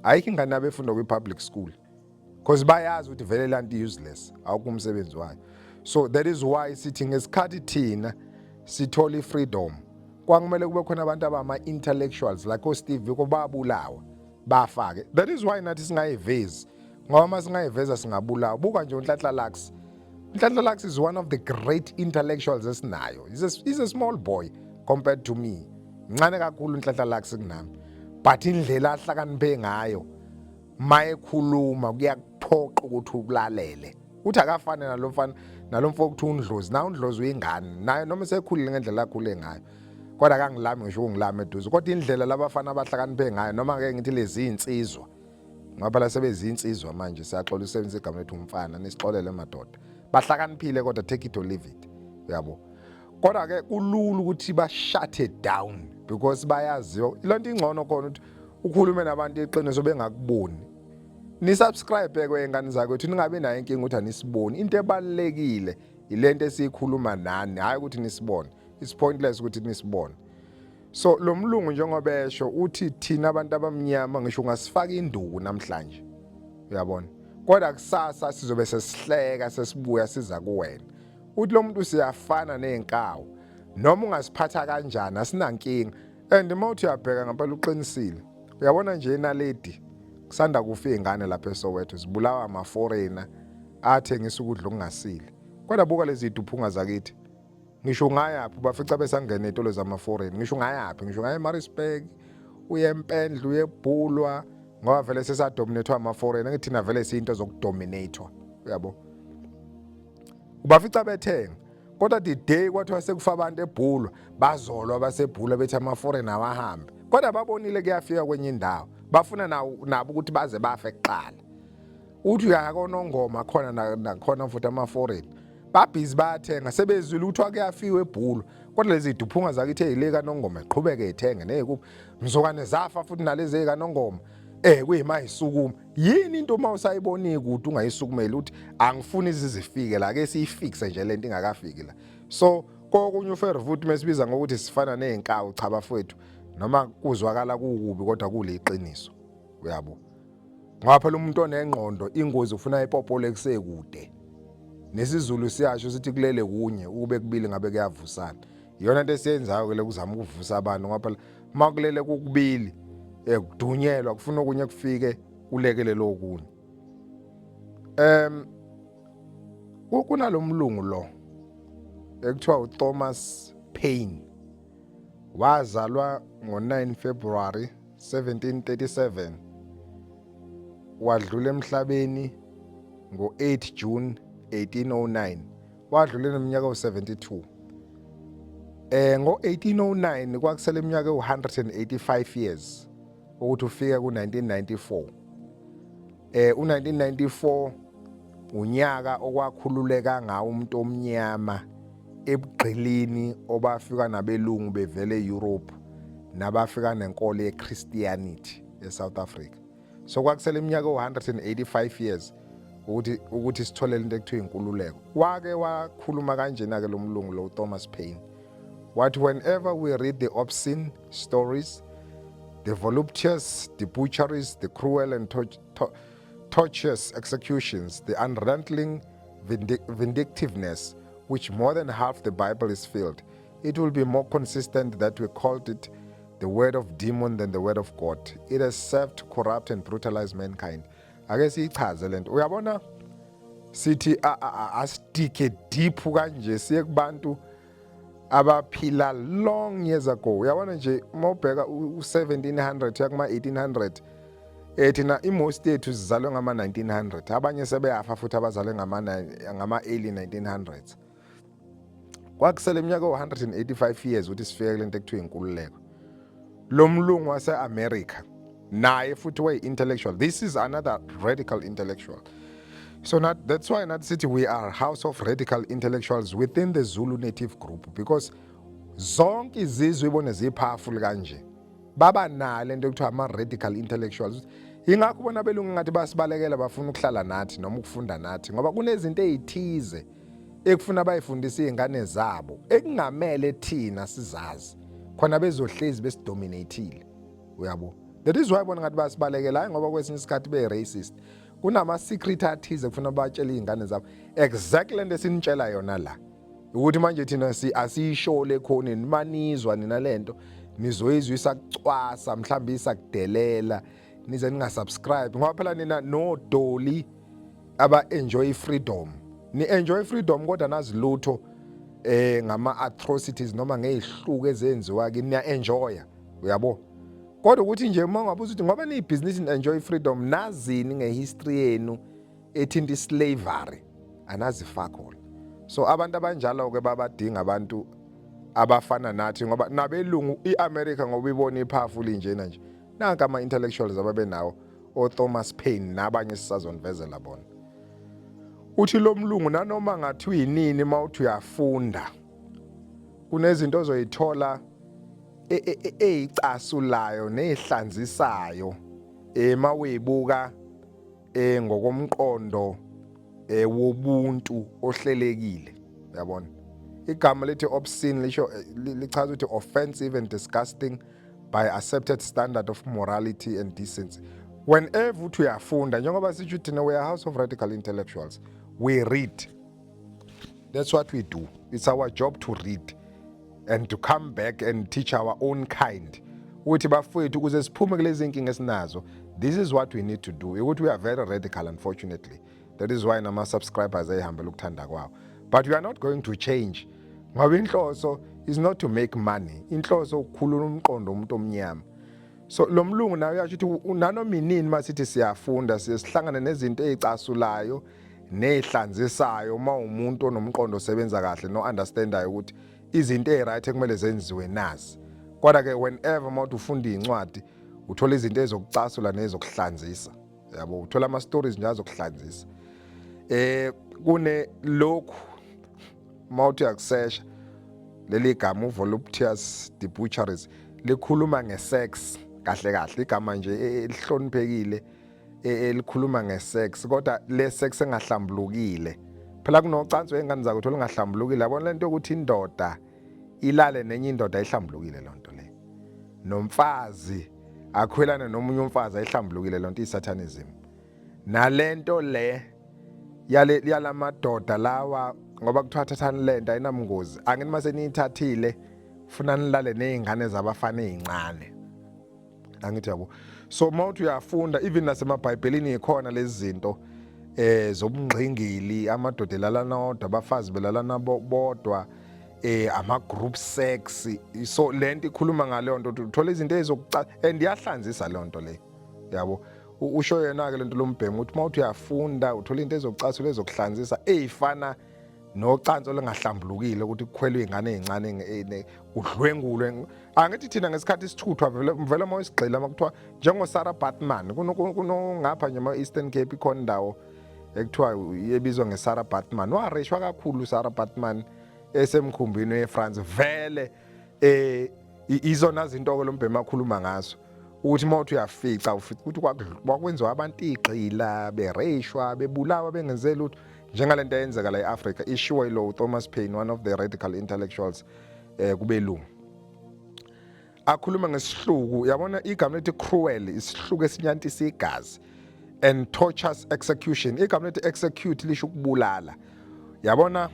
ayikho ingane yabo efunda kwi-public school because bayazi ukuthi vele laa nto i-useless, awukho umsebenzi wayo. So that is why sithi ngesikhathi thina sithola i-freedom kwakumele kube khona abantu abama-intellectuals like oSteve Biko, babulawa bafake. That is why nathi singayivezi, ngoba uma singayiveza singabulawa. Buka nje uNhlanhla Lux. Nhlanhla Lux is one of the great intellectuals esinayo. He's a small boy compared to me, mncane kakhulu uNhlanhla Lux kunami, but indlela ahlakaniphe ngayo mayekhuluma kuyakuphoqa ukuthi ulalele. Uthi akafane nalo mfana, nalo mfo okuthiwa uNdlozi. Na uNdlozi uyingane naye noma esekhulile ngendlela akhule ngayo, kodwa akangilami ngisho ukungilama eduze. Kodwa indlela labafana abahlakaniphe ngayo, noma ngeke ngithi lezi insizwa, ngoba phela sebezinsizwa manje, siyaxola usebenzisa igama lethu umfana, nisixolele madoda, bahlakaniphile kodwa, take it or leave it, uyabo. Kodwa ke kulula ukuthi ba shut it down because bayaziwa. Lonto ingcono khona ukuthi ukhulume nabantu iqiniso bengakuboni. Ni-subscribe kwengane zakwethu, ningabi nayo inkinga ukuthi anisiboni. Into ebalekile ilento esiyikhuluma nani, hayi ukuthi nisibone. It's pointless ukuthi nisibone. So lo mlungu njengoba esho uthi thina abantu abamnyama, ngisho ungasifaka induku namhlanje, uyabona, kodwa kusasa sizobe sesihleka, sesibuya siza kuwena. Uthi lo muntu siyafana nezinkawu, noma ungasiphatha kanjani asinankinga. And uma uthi uyabheka ngempela uqinisile. Uyabona nje eNaledi kusanda kufa iy'ngane lapha eSoweto, zibulawa ama-foreigner athengisa ukudla okungasile. Kodwa buka lezi ziduphunga zakithi, ngisho ungayaphi bafica besangena ey'tolo zama-foreign. Ngisho ungayaphi, ngisho ungaya eMaritzburg, uye eMpendle, uye eBhulwa, ngoba vele sesadominethwa ama-foreign. Angithi thina vele siyinto zokudominatwa, uyabo, ubafica bethenga. Kodwa the day kwathiwa sekufa abantu eBhulwa, bazolwa baseBhulwa bethi ama-foreign awahambe. Kodwa babonile kuyafika kwenye indawo, bafuna nabo ukuthi baze bafe kuqala. Uthi uyaya koNongoma khona, nakhona futhi ama-foreign Babhizi bayathenga, sebezwile ukuthi kuyafiwa ebhulu, kodwa lezi duphunga zakithi ezile kaNongoma iqhubeke ithenge nezikuphi mzukwane zafa futhi nalezi ezikaNongoma kuyima isukuma. Yini into uma usayibona ikude ungayisukumeli uthi angifuni izizifike la, ke siyifixe nje lento ingakafiki la. So kokunye uFervoot mesibiza ngokuthi sifana nezinkawu, cha bafowethu, noma kuzwakala kukubi kodwa kuliqiniso, uyabo, ngoba phela umuntu onengqondo ingozi ufuna ipopole kusekude. NesiZulu siyasho sithi kulele kunye, ukube kubili ngabe kuyavusana. Iyona into esiyenzayo ke lokuzama ukuvusa abantu, ngoba phela makulele kukubili kudunyelwa kufuna okunye kufike kulekelele okunye. Kunalomlungu lo ekuthiwa uThomas Paine, wazalwa ngo-9 February 1737, wadlula emhlabeni ngo-8 June 1809, wadlula eneminyaka ewu-72. Ngo-1809 kwakusele iminyaka ewu-185 years ukuthi ufike ku-1994. U-1994 unyaka okwakhululeka ngawo umuntu omnyama ebugqilini obafika nabelungu bevele e-Europe nabafika nenkolo ye-Christianity eSouth Africa. So kwakusele iminyaka ewu-185 years ukuthi sithole lento ekuthiwa inkululeko. Wake wakhuluma kanjena ke lo mlungu lo Thomas Paine, wathi, "Whenever we read the obscene stories, the voluptuous debaucheries, the cruel and tortuous executions, the unrelenting vindictiveness which more than half the Bible is filled, it will be more consistent that we called it the word of demon than the word of God. It has served to corrupt and brutalize mankind." Ake siyichaze lento. Uyabona, sithi asidike deep kanje, siye kubantu abaphila long years ago. Uyabona nje, uma ubheka u-1700 yakuma 1800, thina i-most yethu sizalwe ngama 1900, abanye sebeyafa futhi abazalwe ngama early 1900s. Kwakusele iminyaka ewu-185 years ukuthi sifike kule nto ekuthiwa inkululeko. Lo mlungu wase-America naye futhi wayi-intellectual. This is another radical intellectual. So not, that's why nathi sithi we are house of radical intellectuals within the Zulu native group, because zonke izizwe ibone ziyi-powerful kanje baba nalo lento ekuthiwa ama-radical intellectuals. Ingakho ubona abelungu ngathi basibalekela, bafuna ukuhlala nathi noma ukufunda nathi, ngoba kunezinto ey'thize ekufuna bayifundise iy'ngane zabo ekungamele thina sizazi, khona bezohlezi besidominatile, uyabo. That is why bona ngathi basibalekela, hayi ngoba kwesinye isikhathi be-racist. Kunama-secret athize kufuna batshele iy'ngane zabo exactly lento esinitshela yona la, ukuthi manje thina asiyishole ekhoneni. Manizwa nina lento nizoyizwa isakucwasa, mhlawumbe isakudelela, nize ningasubscribe, ngoba phela nina nodoli aba-enjoy freedom, ni-enjoy freedom kodwa nazi lutho ngama atrocities noma ngezihluku ezenziwa kini. Niya-enjoya, uyabo, kodwa ukuthi nje uma ungabuza ukuthi ngoba niyibhizinisi ni-enjoy freedom, nazini ngehistory yenu ethinta islavery? Anazi fuck all. So abantu abanjalo-ke babadinga abantu abafana nathi, ngoba nabelungu i-America ngoba ibona i-powerful njena nje, nanka ama-intellectuals ababenawo, o-Thomas Paine nabanye sisazonivezela bona. Uthi lo mlungu, nanoma ngathi uyinini, uma uthi uyafunda kunezinto ozoyithola eyicasulayo nehlanzisayo ema uyibuka ngokomqondo wobuntu ohlelekile. Uyabona, igama lithi obscene lisho lichaza ukuthi offensive and disgusting by accepted standard of morality and decency. Whenever uthi uyafunda, njengoba sisho thina we are house of radical intellectuals, we read. That's what we do. It's our job to read and to come back and teach our own kind ukuthi bafowethu, ukuze siphume kulezi nkinga esinazo, this is what we need to do. Ukuthi we are very radical, unfortunately, that is why nama-subscribers ayihambela ukuthanda kwawo, but we are not going to change, ngoba inhloso is not to make money, inhloso ukukhulula umqondo womuntu omnyama. So lo mlungu naye uyasho ukuthi nanoma inini masithi siyafunda, siye sihlangane nezinto ey'casulayo ney'hlanzisayo uma umuntu onomqondo osebenza kahle no-understandayo ukuthi izinto ey'right ekumele zenziwe nazi. Kodwa-ke whenever uma uthi ufunda iy'ncwadi, uthola izinto ezokucasula nezokuhlanzisa, yabo, uthola ama-stories nje azokuhlanzisa. Kune lokhu Uma uthi uyakusesha leli gama uvoluptuous debaucheries likhuluma ngesex kahle kahle, igama nje elihloniphekile elikhuluma ngesex, kodwa le sex engahlambulukile. Phela kunocansi wengane zakwethu olungahlambulukile. Yabona lento yokuthi indoda ilale nenye indoda ayihlambulukile lonto le, nomfazi akhwelane nomunye umfazi ayihlambulukile lonto, isatanism. Nalento le yale yalamadoda lawa, ngoba kuthiwa thathani lento ayinamngozi, angini mase niyithathile funa nilale nezingane zabafana ezincane, angithi yabo. So uma uthi uyafunda even nasemabhayibhelini ikhona lezi zinto zobungqingili, amadoda elalana odwa, abafazi belalana bodwa, ama group sex. So lento ikhuluma ngaleyo nto, uthola izinto ezizokuca and iyahlanzisa leyo nto le, yabo. Usho yena ke lento lombhemu ukuthi uma uthi uyafunda uthola into ezokucasula, ezokuhlanzisa, eyifana nocansi olungahlambulukile, ukuthi kukhwelwe ingane ezincane, kudlwengulwe. Angithi thina ngesikhathi isithuthwa vele vele uma usigxila uma kuthiwa njengo-Sarah Baartman, kunongapha nje ema-Eastern Cape ikhona indawo ekuthiwa ebizwa nge-Sarah Baartman. Wareshwa kakhulu uSarah Baartman esemkhumbini weFrance vele. Izona zinto ke lombhemu akhuluma ngazo, ukuthi uma uthi uyafica ufica ukuthi kwakwenziwa abantu igxila, bereshwa, bebulawa, bengenze lutho, njengalento eyenzeka la e-Africa. Ishiwo ilo Thomas Paine, one of the radical intellectuals kubelungu, akhuluma ngesihluku. Yabona igama lethi cruel, isihluku esinyantisa igazi, and torturous execution. Igama lethi execute lisho ukubulala. Yabona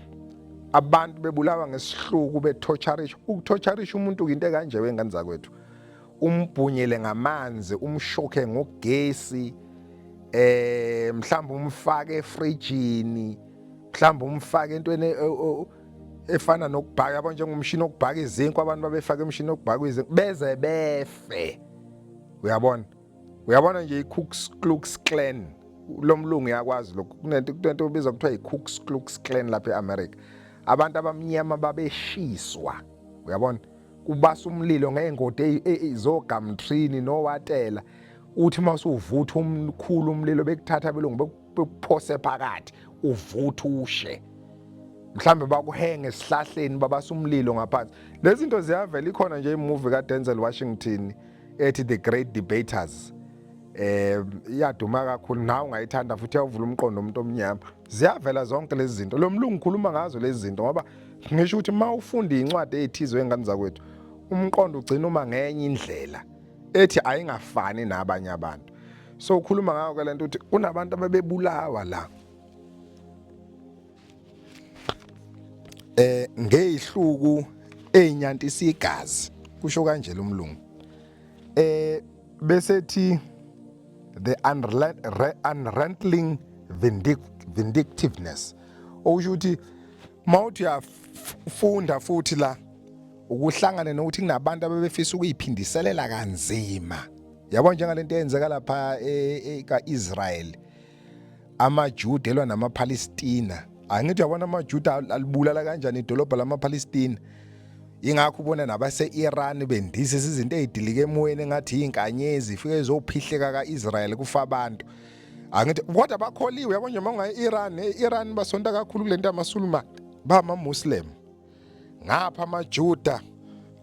abantu bebulawa ngesihluku, betorturisha. Ukutorturisha umuntu into ekanje wengane zakwethu, umbhunyele ngamanzi, umshokhe ngogesi, mhlawumbe umfake efrijini, mhlawumbe umfake entweni efana nokubhaka, yabo, njengomshini wokubhaka izinkwa. Abantu babefaka emshini wokubhaka izinkwa beze befe, uyabona. Uyabona nje i-Ku Klux Klan, lo mlungu uyakwazi lokhu. Kunento obizwa kuthiwa i-Ku Klux Klan lapha e-America. Abantu abamnyama babeshiswa, uyabona, kubasa umlilo ngey'ngodi zogamtrini nowatela, uthi uma usuvutha umkhulu umlilo, bekuthatha abelungu bekuphose phakathi, uvutha ushe, mhlambe bakuhenge esihlahleni, babasa umlilo ngaphansi. Lezi zinto ziyavela, ikhona nje imovie kaDenzel Washington ethi The Great Debaters, iyaduma kakhulu, nawe ungayithanda futhi iyawuvula umqondo umuntu omnyama. Ziyavela zonke lezi zinto, lo mlungu ukhuluma ngazo lezi zinto, ngoba ngisho ukuthi uma ufunda incwadi ezithize wengane zakwethu, umqondo ugcina uma ngenye indlela ethi ayingafani nabanye abantu. So ukhuluma ngayo ke lento ukuthi kunabantu abebebulawa la ngeyihluku ezinyantisa igazi, kusho kanje lo mlungu. Bese thi the unrelenting vindictiveness, okusho ukuthi mawuthi uyafunda futhi la ukuhlangana nokuthi kunabantu abebefisa ukuyiphindiselela kanzima, yabo, njengalento eyenzeka lapha ka-Israel, amaJuda elwa namaPalestina. Angithi uyabona amaJuda alibulala kanjani idolobha lamaPalestina? Ingakho ubona nabase-Iran bendisa izinto ezidilika emoyeni engathi izinkanyezi, ifike izophihleka ka-Israel, kufa abantu. Angithi kodwa bakholiwe, yabo, nje uma ungaye e-Iran, e-Iran basonta kakhulu kulento yamaSulumane, bama-Muslim. Ngapha amaJuda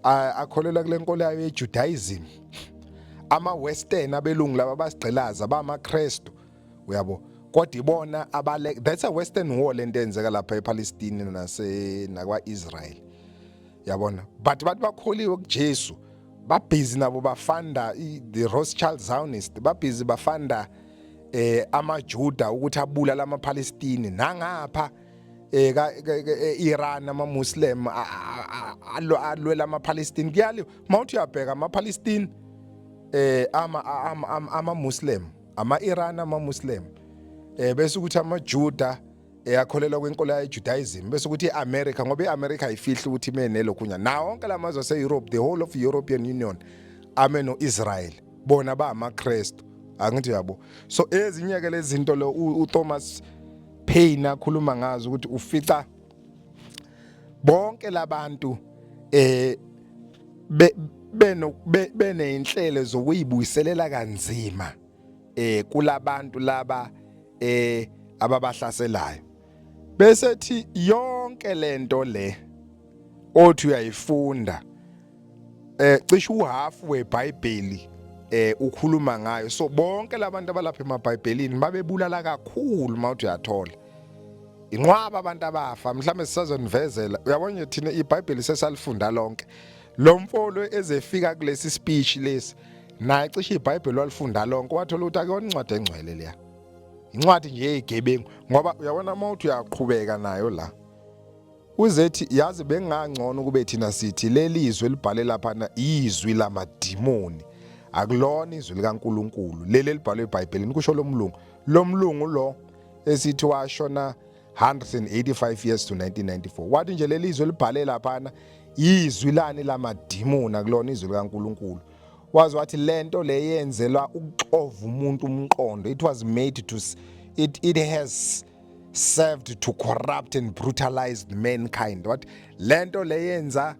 akholelwa kule nkolo yayo ye-Judaism, ama-Western abelungu laba basigqilaza bamaKristu, uyabo, kodwa ibona abale. That's a Western war lento eyenzeka lapha ePalestine nase nakwa-Israel, yabona. But bathi bakholiwe kuJesu, babhizi nabo bafanda the Rothschild Zionist, babhizi bafanda amaJuda ukuthi abulala amaPalestine. Nangapha e-Iran ama-Muslim alwela ama-Palestine, kuyaliwa. Mawuthi uyabheka ama-Palestine ama-Muslim, ama-Iran ama-Muslim, bese ukuthi amaJuda eyakholelwa kwinkolo ye-Judaism, bese ukuthi i-America, ngoba i-America ayifihli ukuthi ime nelokhunya nawo wonke lamazwe ase-Europe, the whole of European Union ame no-Israel, bona ba amaKristu, angithi yabo. So ezinye ke lezi zinto lo uThomas Paine akhuluma ngazo, ukuthi ufica bonke labantu beno beneyinhlelo zokuyibuyiselela kanzima kulabantu laba ababahlaselayo. Bese thi yonke lento le othi uyayifunda cishe uhalf weBhayibheli ukhuluma ngayo. So bonke labantu abalapha emaBhayibhelini babebulala kakhulu. Mawuthi uyathola inqwaba abantu abafa, mhlawumbe sisazonivezela. Uyabona nje, thina iBhayibheli sesalifunda lonke. Lo mfolo ezefika kulesi speech lesi, naye cishe iBhayibheli walifunda lonke, wathola ukuthi akuyona incwadi engcwele leya, incwadi nje yezigebengu. Ngoba uyabona, uma uthi uyaqhubeka nayo la, uzethi yazi bengangcono kube thina sithi leli zwi elibhale laphana izwi lamadimoni, akulona izwi likaNkuluNkulu leli elibhalwe eBhayibhelini, kusho lo mlungu. Lo mlungu lo esithi washona 185 years to 1994, wathi nje leli zwi elibhale laphana izwi lani lamadimoni, akulona izwi likaNkuluNkulu. Wazi wathi lento le yenzelwa ukuxova umuntu umqondo. It was made to it has served to corrupt and brutalize mankind. Wathi lento le yenza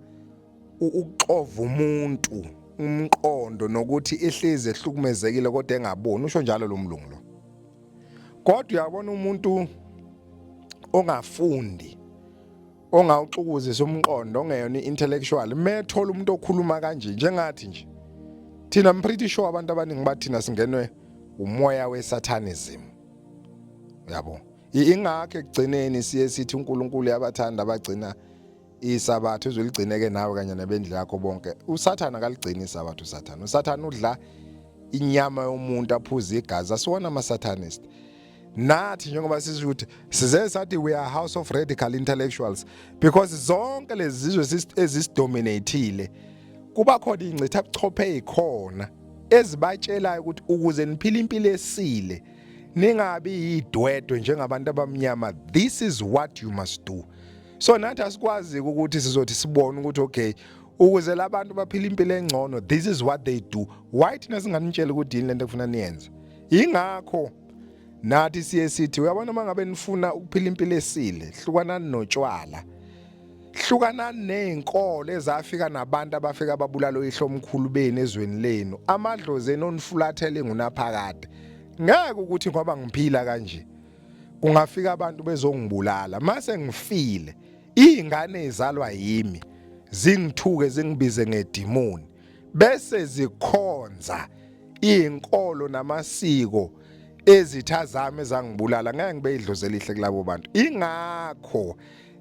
ukuxova umuntu umqondo nokuthi ehlezi ehlukumezekile kodwa engaboni. Usho njalo lo mlungu lo. Kodwa uyabona, umuntu ongafundi, ongawuxukuzisa umqondo, ongeyona i-intellectual, methola umuntu okhuluma kanje njengathi nje thina, I'm pretty sure abantu abaningi bathina singenwe umoya we-satanism, yabo. Ingakho ekugcineni siye sithi uNkulunkulu uyabathanda abagcina isabatha, uzoligcineke nawe kanye nabendlu yakho bonke. USathana akaligcini isabatha. uSathana udla inyama yomuntu, aphuze igazi. Asiwona ama-satanist nathi, njengoba sisho ukuthi size sathi we are house of radical intellectuals, because zonke lezi zizwe ezisidominateile kuba khona ingcitha buchophe ezikhona ezibatshelayo ukuthi ukuze niphile impilo esile, ningabi yidwedwe njengabantu abamnyama, this is what you must do. So nathi asikwazi ukuthi sizothi sibone ukuthi okay, ukuze labantu baphile impilo engcono, this is what they do. Why thina singanitshela ukuthi yini lento ekufuna niyenze? Ingakho nathi siye sithi, uyabona, uma ngabe nifuna ukuphila impilo esile, hlukanani notshwala, hlukanani nezinkolo ezafika nabantu abafika babulala oyihlomkhulu benu ezweni lenu, amadlozi enu onifulathele ngunaphakade. Ngeke ukuthi ngoba ngiphila kanje kungafika abantu bezongibulala, mase ngifile izingane ezalwa yimi zingithuke, zingibize ngedimoni, bese zikhonza izinkolo namasiko ezitha zami ezangibulala. Ngeke ngibe idlozi elihle kulabo bantu. Ingakho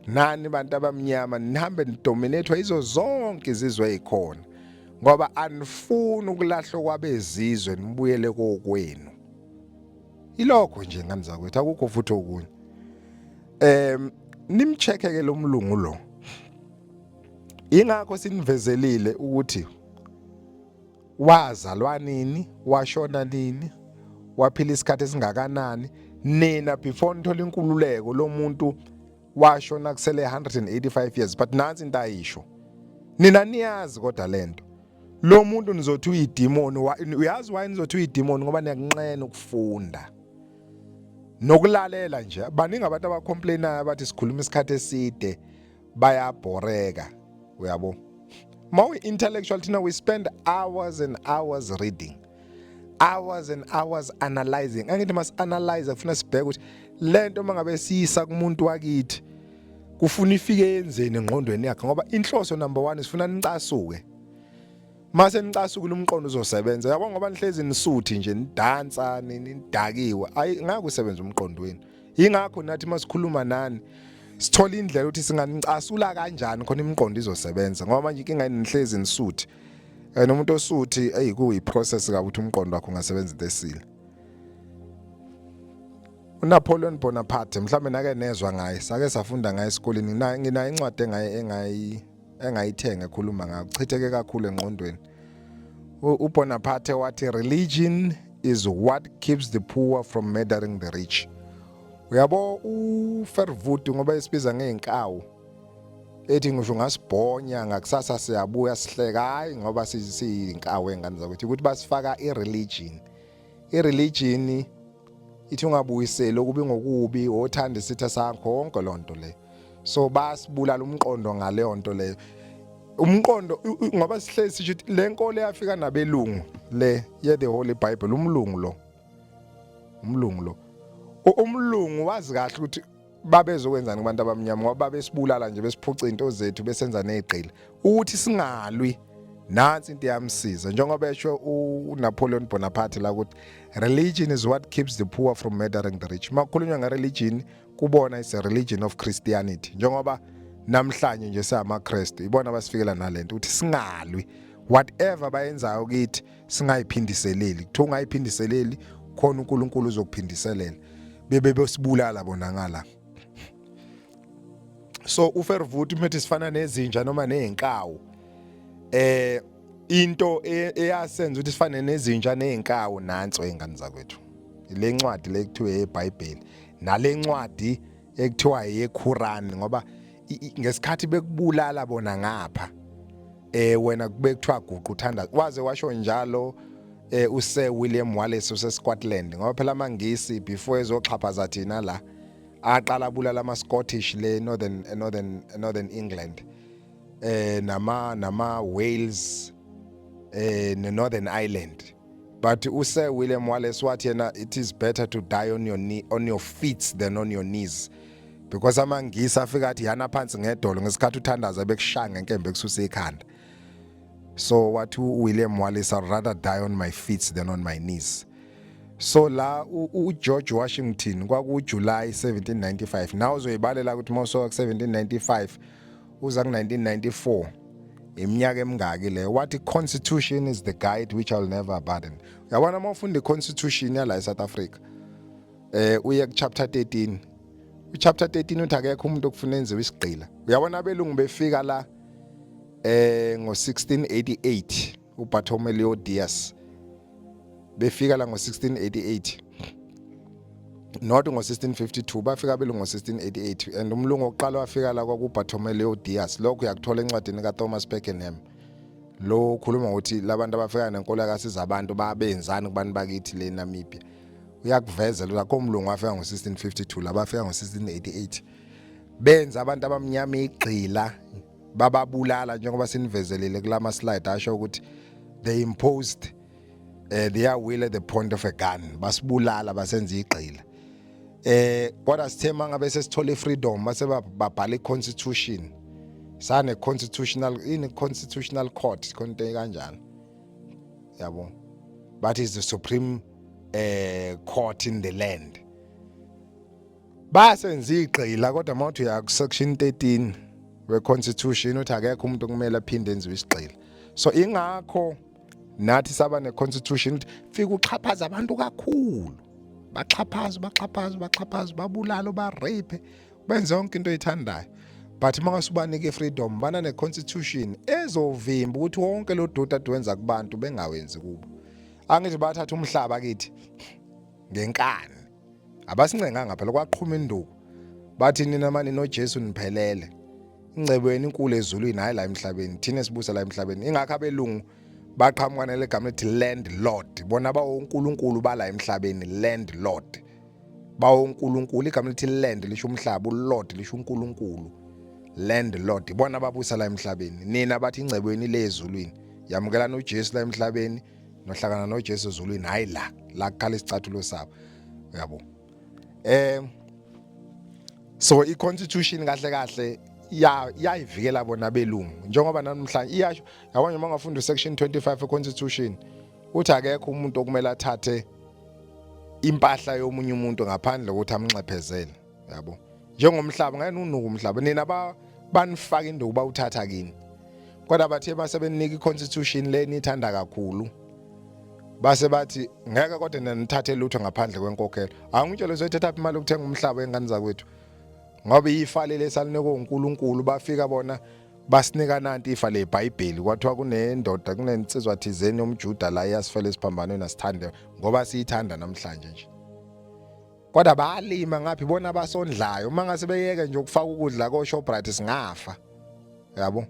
nani bantu abamnyama nihambe nidominathwa izo zonke izizwe ezikhona, ngoba anifuni ukulahlwa kwabezizwe, nibuyele kokwenu. Ilokho nje, ngani zakwethu, akukho futhi okunye. Nimcheck ke lo mlungu lo. Ingakho sinivezelile ukuthi wazalwa nini, washona nini, waphila isikhathi esingakanani. Nina before nithola inkululeko, lo muntu washona kusele 185 years. But nansi into ayisho, nina niyazi kodwa lento lo muntu nizothi uyidimoni. Uyazi why nizothi uyidimoni? Ngoba niyakunqena ukufunda nokulalela nje. Baningi abantu abacomplainayo abathi sikhuluma isikhathi eside, bayabhoreka, uyabo. Ma intellectual thina we spend hours and hours reading, hours and hours analyzing. Angithi mas analyze kufuna sibheke ukuthi lento mangabe siyisa kumuntu wakithi kufuna ifike yenzeni engqondweni yakhe, ngoba inhloso number 1 sifuna nicasuke. Mase nicasukile, umqondo uzosebenza, yabo. Ngoba nihlezi nisuthi nje, nidansa, nidakiwe, ayi ngeke usebenze umqondo wenu. Ingakho nathi masikhuluma nani sithola indlela ukuthi singanicasula kanjani khona imiqondo izosebenza, ngoba manje inkinga nihlezi nisuthi, and umuntu osuthi, eyi, kuyi process kabi ukuthi umqondo wakho ungasebenza into esile. uNapoleon Bonaparte, mhlawumbe nake nezwa ngaye, sake safunda ngaye esikoleni. Nginayo incwadi engaye engayi engayithenga ekhuluma ngayo, kuchitheke kakhulu engqondweni. UBonaparte wathi, "Religion is what keeps the poor from murdering the rich." Uyabo, uVerwoerd, ngoba esibiza ngeenkawu, ethi ngisho ngasibhonya ngakusasa siyabuya sihleka, hayi ngoba siyinkawu engane zakwethu, ukuthi basifaka ireligion. Ireligion ithi ungabuyiseli okubi ngokubi, othanda isitha sakho, yonke lonto le. So basibulala umqondo ngaleyo nto leyo, umqondo, ngoba sihlezi sisho ukuthi le nkolo yafika nabelungu le ye the Holy Bible. Umlungu lo, umlungu lo, umlungu wazi kahle ukuthi Babezokwenzani kubantu abamnyama ngoba babesibulala nje, besiphuca into zethu, besenza nezigqila ukuthi singalwi? Nansi into yamsiza, njengoba esho uNapoleon Bonaparte la ukuthi religion is what keeps the poor from murdering the rich. Makukhulunywa ngereligion kubona is a religion of Christianity, njengoba namhlanje nje siyamaKristu. Ibona abasifikela nalento ukuthi singalwi, whatever bayenzayo kithi singayiphindiseleli. Kuthiwa ungayiphindiseleli khona uNkulunkulu uzokuphindiselela, bebe besibulala bona ngala. So uVerwoerd umethi sifana nezinja noma nezinkawu. Into eyasenza ukuthi sifane nezinja nezinkawu nanso, ingane zakwethu, le ncwadi le kuthiwa eyeBhayibheli nale ncwadi ekuthiwa eyeQuran, ngoba ngesikhathi bekubulala bona ngapha, wena kube kuthiwa guqa uthanda. Waze washo njalo uSir William Wallace use Scotland, ngoba phela amaNgisi before ezoxhaphaza thina la aqala abulala ama Scottish le northern England, nama Wales, ne Northern Ireland. But uSir William Wallace wathi yena it is better to die on your feet than on your knees, because amaNgisi afika athi yana phansi ngedolo ngesikhathi uthandaza, bekushaya ngenkembe kususa ikhanda. So wathi uWilliam Wallace, "I'd rather die on my feet than on my knees." So la uGeorge Washington kwaku July 1795. Nawe uzoyibalela ukuthi mawusoka ku 1795 uza ku 1994 iminyaka emingaki le. Wathi constitution is the guide which I'll never abandon. Uyabona, uma ufunda iconstitution yala eSouth Africa, uye ku chapter 13. Uchapter 13 uthi akekho umuntu okufuna enziwe isigqila. Uyabona, abelungu befika la ngo1688, uBartolomeo Dias befika la ngo1688, not ngo1652. Bafika abelungu ngo1688 and umlungu oqala wafika la kwakuBartolomeo Dias. Lokho uyakuthola encwadini kaThomas Pakenham lo ukhuluma ukuthi labantu abafika nenkolo yakasiza abantu babenzani kubantu bakithi le Namibia. Uyakuvezela lakho umlungu wafika ngo1652, labafika ngo1688 benza abantu abamnyama igqila, bababulala, njengoba sinivezelile kulama slide asho ukuthi they imposed their will at the point of a gun. Basibulala, basenza igqila. Kodwa sithe mangabe sesithola ifreedom, base babhala iconstitution, sane constitutional in constitutional court khona into kanjalo, yabo, but is the supreme court in the land. Basenza igqila, kodwa mawuthi uya ku section 13 we-constitution uthi akekho umuntu okumele aphinde enziwe isigqila. So ingakho nathi saba ne-constitution ukuthi fika uxhaphaza abantu kakhulu, baxhaphaza, baxhaphaza, baxhaphaza, babulala, ba-rape, benze yonke into oyithandayo, but mangase ubanike ifreedom bana ne-constitution ezovimba ukuthi wonke lo doti ade wenza kubantu bengawenzi kubo. Angithi bathatha umhlaba kithi ngenkani, abasincenganga phela, kwaqhuma induku, bathi nina mani noJesu niphelele, ingcebo yenu inkulu ezulwini, hayi la emhlabeni, thina sibusa la emhlabeni. Ingakho abelungu baqhamuka nale gama lethi landlord. Bona bawonkulunkulu bala emhlabeni, landlord, bawonkulunkulu. Igama lithi land lisho umhlaba, ulord lisho uNkulunkulu, landlord. Ibona ababusa la emhlabeni. Nina bathi ingcebo yenu le ezulwini, yamukelana uJesu la emhlabeni, nohlangana noJesu ezulwini, hayi la la kukhala isicathulo sabo, uyabo. So i-constitution kahle kahle ya yayivikela bona belungu, njengoba namhlanje iyasho. Yabona, uma ungafunda usection 25 we-constitution uthi akekho umuntu okumele athathe impahla yomunye umuntu ngaphandle kokuthi amnxephezele, yabo, njengomhlaba. Ngeke unuka umhlaba, nina ba banifaka induku, bawuthatha kini. Kodwa bathe base benika i-constitution le nithanda kakhulu, base bathi ngeke kodwa nina nithathe lutho ngaphandle kwenkokhelo. Angitshele, uzoyithatha imali yokuthenga umhlaba, engane zakwethu? Ngoba ifa leli esalinikwe uNkulunkulu, bafika bona basinika nanti ifa leBhayibheli. Kwathiwa kunendoda, kunensizwa thizeni yomJuda la iyasifela esiphambanweni, asithande ngoba siyithanda namhlanje nje. Kodwa balima ngaphi bona abasondlayo? Uma ngase beyeke nje ukufaka ukudla ko Shoprite singafa, yabo.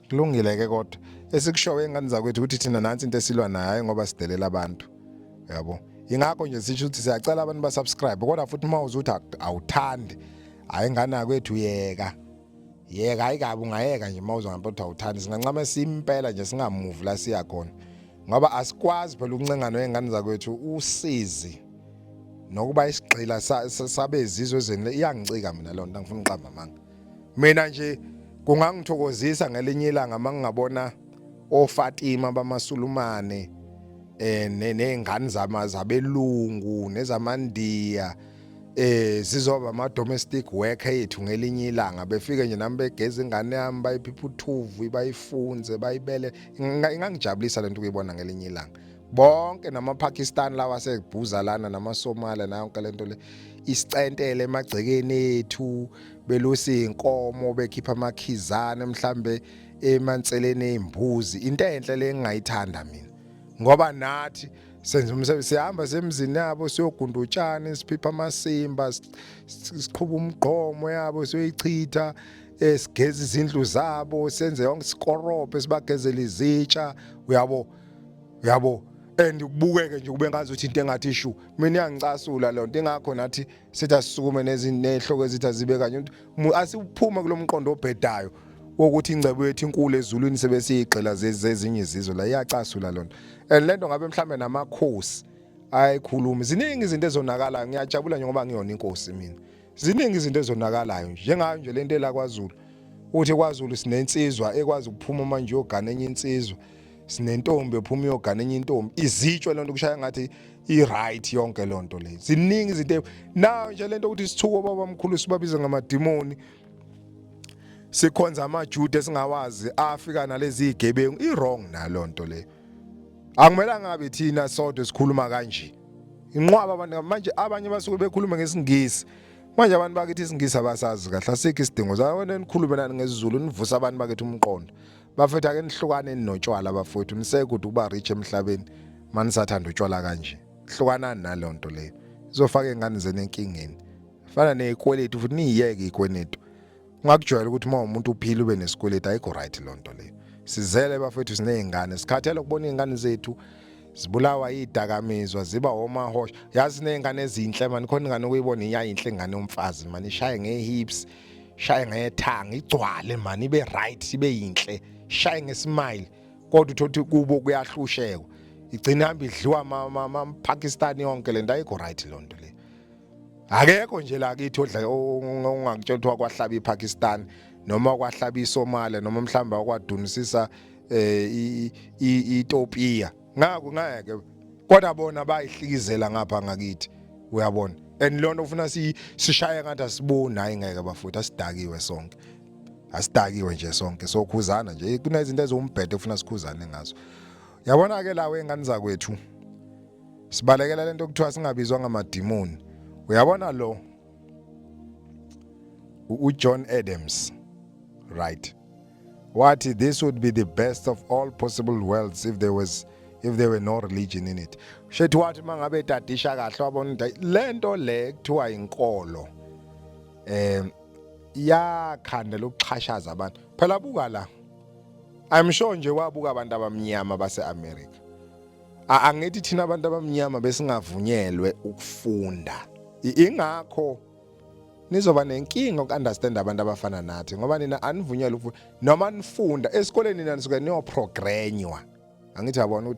Kulungile ke, kodwa esikushoyo, engane zakwethu, ukuthi thina nansi into esilwa nayo, hayi ngoba sidelela abantu, yabo. Ingakho nje sisho ukuthi siyacela abantu ba subscribe, kodwa futhi uma uzuthi awuthandi, hayi ngane yakwethu, yeka, yeka, hayi kabi, ungayeka nje. Uma uzwa ngempela ukuthi awuthandi, singancama simpela nje singamuvi la siya khona, ngoba asikwazi phela ukuncengana, wengane zakwethu, usizi. Nokuba isigqila sabezizwe ezeni iyangicika mina lonto, angifuni uqamba amanga. Mina nje kungangithokozisa ngelinye ilanga mangingabona oFatima bamaSulumane nezingane zama zabelungu nezamandiya zizoba ama domestic worker yethu ngelinye ilanga, befike nje nami begeza ingane yami, bayiphipha uthuvu, bayifunze, bayibele. Ingangijabulisa lento ukuyibona ngelinye ilanga. Bonke namaPakistan lawa asebhuza lana, namaSomalia, nayo yonke lento le isicentele emagcekeni ethu, belusa inkomo, bekhipha amakhizane mhlambe emanseleni ezimbuzi. Into enhle le engingayithanda mina, ngoba nathi senza umsebenzi, sihamba semzini yabo, siyogunda utshani, siphipha amasimba, siqhuba umgqomo yabo, siyoyichitha, sigeza izindlu zabo, senze yonke, sikorobhe, sibagezele izitsha, uyabo, uyabo. And kubukeke nje kube ngazi ukuthi into engathi ishu. Mina iyangicasula lonto, ingakho nathi sithi asisukume nezinehloko ezithi azibe kanye, ukuthi asiphume kulomqondo obhedayo wokuthi ingcebo yethu inkulu ezulwini, sebesiyigxila zezinye izizwe la. Iyacasula lonto, and lento ngabe mhlambe namakhosi ayikhulumi. Ziningi izinto ezonakalayo. Ngiyajabula nje ngoba ngiyona inkosi mina. Ziningi izinto ezonakalayo nje, njengayo nje lento ela kwaZulu, uthi kwaZulu sinensizwa ekwazi ukuphuma manje yogana enye insizwa, sinentombi ephuma iyogana enye intombi, izitshwe lonto, kushaya ngathi i-right yonke lonto le. Ziningi izinto nayo nje lento ukuthi sithuko baba mkhulu, sibabiza ngamadimoni, sikhonza amaJuda esingawazi afika nalezi igebengu, i-wrong nalonto le. Akumelanga ngabe thina sodwa sikhuluma kanje, inqwaba abantu manje. Abanye basuke bekhuluma ngesiNgisi manje, abantu bakithi isiNgisi abasazi kahle, asikho isidingo sawo. Nikhulume nani ngesiZulu, nivusa abantu bakithi umqondo. Bafethu, ake nihlukane notshwala bafowethu, nisekude ukuba rich emhlabeni manisathanda utshwala kanje. Hlukanani nalonto leyo, izofaka ingane zenu enkingeni. Fana nezikweletu futhi, niyiyeke ikweletu. Ungakujwayela ukuthi uma umuntu uphila ube nesikweletu, ayikho right lonto leyo. Sizele bafethu, sinezingane, sikhathele ukubona izingane zethu zibulawa idakamizwa, ziba omahosha. Yazi sinezingane ezinhle mani, khona ingane ukuyibona iyayinhle ingane yomfazi mani, ishaye ngehips, shaye ngethanga, igcwale mani, ibe right, ibe yinhle, shaye ngesmile, kodwa uthothi kubo kuyahlushekwa, igcina ihamba idliwa ama Pakistan yonke lento. Ayikho right lonto le. Akekho nje la kithi odla ongakutshela ukuthi kwahlaba iPakistan noma kwahlaba iSomalia noma mhlawumbe akwadunisisa iEthiopia, ngakho ngeke, kodwa bona bayihlikizela ngapha ngakithi, uyabona. And lona ufuna sishaye ngathi asiboni. Hayi ngeke bafuthu, asidakiwe sonke, asidakiwe nje sonke, sokhuzana nje. Kunezinto eziwumbhede ufuna sikhuzane ngazo, yabona ke lawo engane zakwethu. Sibalekela lento okuthiwa singabizwa ngamadimoni, uyabona. Lo uJohn Adams, right, wathi this would be the best of all possible worlds if there were no religion in it. Shethi wathi mangabe etadisha kahle wabona ukuthi lento le kuthiwa inkolo yakhanda lokuxhashaza abantu. Phela buka la, I'm sure nje wabuka abantu abamnyama base-America. Angithi thina abantu abamnyama besingavunyelwe ukufunda, ingakho nizoba nenkinga uku-understand abantu abafana nathi, ngoba nina anivunyelwe ukufunda. Noma nifunda esikoleni, nina nisuke niyoprogramnywa, angithi yabona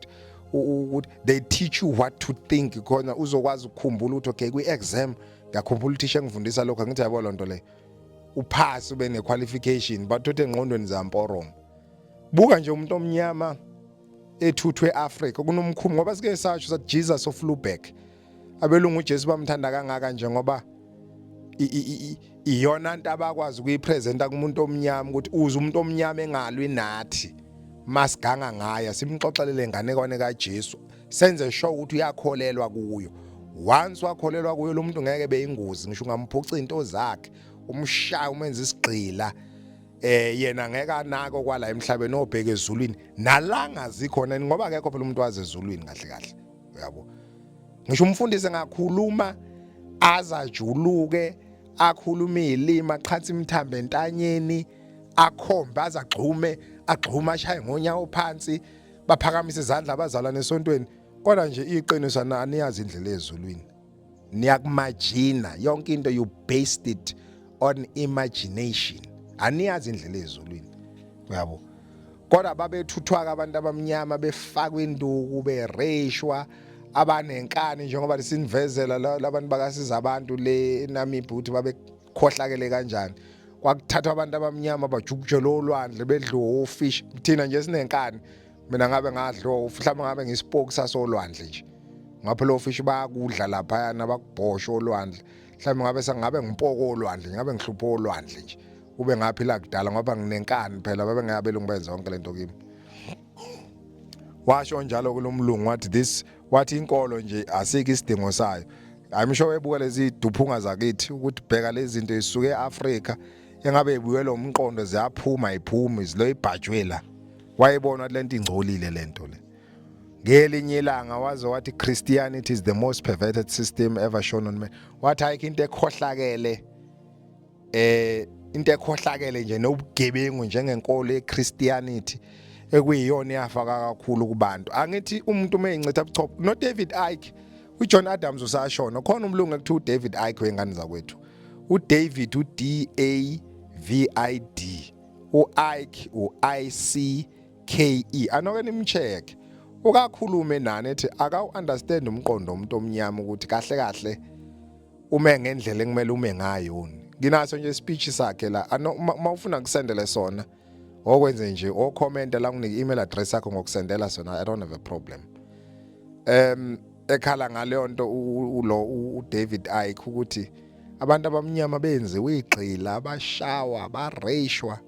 ukuthi they teach you what to think, khona uzokwazi ukukhumbula ukuthi okay, kwi-exam ngiyakhumbula uthisha engifundisa lokho, angithi yabo lonto leyo, uphase ube ne-qualification. Bathothe engqondweni zamporongo. Buka nje umuntu omnyama ethuthwe eAfrica kunomkhumbi, ngoba sike sasho sathi Jesus of Lubeck, abelungu uJesu bamthanda kangaka nje ngoba iyona nto abakwazi ukuyipresenta kumuntu omnyama, ukuthi uze umuntu omnyama engalwi nathi masiganga ngaya, simxoxelele nganekwane kaJesu, senze sure ukuthi uyakholelwa kuyo. Once wakholelwa kuyo lo muntu, ngeke beyingozi ngisho ungamphuca into zakhe, umshaya, umenza isigqila, yena ngeke anako kwala emhlabeni, obheke ezulwini nalanga zikhona, ngoba akekho phela umuntu waze ezulwini kahle kahle, uyabo. Ngisho umfundisi engakhuluma azajuluke, akhuluma izilimi, aqhatha imithambo entanyeni, akhombe, azagxume agxuma, ashaye ngonyawo phansi, baphakamise izandla abazalwane esontweni, kodwa nje iqiniso aniyazi indlela ezulwini. Niyakumagina yonke into, you based it on imagination, aniyazi indlela ezulwini, uyabo. Kodwa babethuthwa abantu abamnyama, befakwa induku, bereshwa. Abanenkani njengoba sinivezela labantu bakasiza abantu le eNamibia ukuthi babekhohlakele kanjani. Kwakuthathwa abantu abamnyama bajukujelwe olwandle, bedliwe ofish. Thina nje sinenkani. Mina ngabe ngadliwa, mhlawumbe ngabe ngisipoki sasolwandle nje. Ngapho lo fish bayakudla laphayana, bakubhosha olwandle. Mhlawumbe ngabe sengabe ngipoko olwandle, ngabe ngihlupha olwandle nje, kube ngaphila kudala, ngoba nginenkani phela. Babengeyabelungu benza yonke lento kimi. Washo njalo kulomlungu, wathi this, wathi inkolo nje asikho isidingo sayo. I'm sure ebuka lezi duphunga zakithi ukuthi bheka lezi zinto zisuke eAfrika, engabe ibuyela umqondo, ziyaphuma, iphumi zilo ibhajwe la. Wayebona lento ingcolile lento le. Ngelinye ilanga waze wathi, "Christianity is the most perverted system ever shown on man." Wathi ayikho into ekhohlakele, into ekhohlakele nje nobugebengu njengenkolo yeChristianity, ekuyiyona eyafaka kakhulu kubantu. Angithi umuntu uma eyincitha buchopho no David Icke, uJohn Adams usashona khona umlungu ekuthiwa uDavid Icke wengane zakwethu. uDavid, uD A V I D, uIcke, uI C K E. Anoke nimcheck, ukakhulume nani ethi akawu understand umqondo womuntu omnyama ukuthi kahle kahle ume ngendlela ekumele ume ngayo. Nginaso nje speech sakhe la. Ano uma ufuna kusendele sona, okwenze nje o comment la, nginike email address yakho, ngokusendela sona. I don't have a problem. Ekhala ngaleyo nto ulo uDavid Icke ukuthi abantu abamnyama benziwe igqila, abashawa, bareyishwa,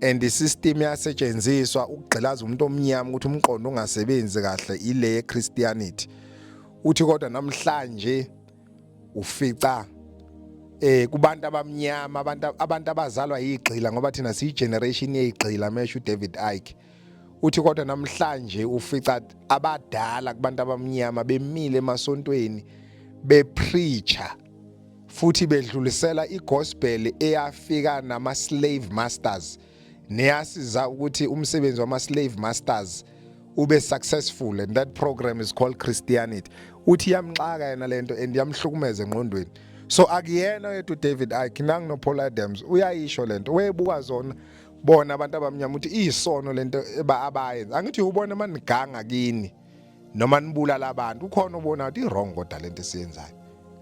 and isystem yasetshenziswa ukugqilaza umuntu omnyama ukuthi umqondo ungasebenzi kahle, ile Christianity. Uthi kodwa namhlanje ufica kubantu abamnyama, abantu abazalwa yigqila, ngoba thina siyi generation yeyigqila, mesho uDavid Icke. Uthi kodwa namhlanje ufica abadala kubantu abamnyama bemile emasontweni, bepreacher futhi bedlulisela igospel eyafika nama slave masters, neyasiza ukuthi umsebenzi wama slave masters ube successful, and that program is called Christianity. Uthi yamxaka yena lento and yamhlukumeza engqondweni. So akuyena yedwa uDavid Icke, nangu no Paul Adams uyayisho lento, webuka zona bona abantu abamnyama ukuthi isono lento abayenza. Angithi ubona maniganga kini noma nibulala abantu, ukhona ubona ukuthi i-wrong, kodwa lento esiyenzayo,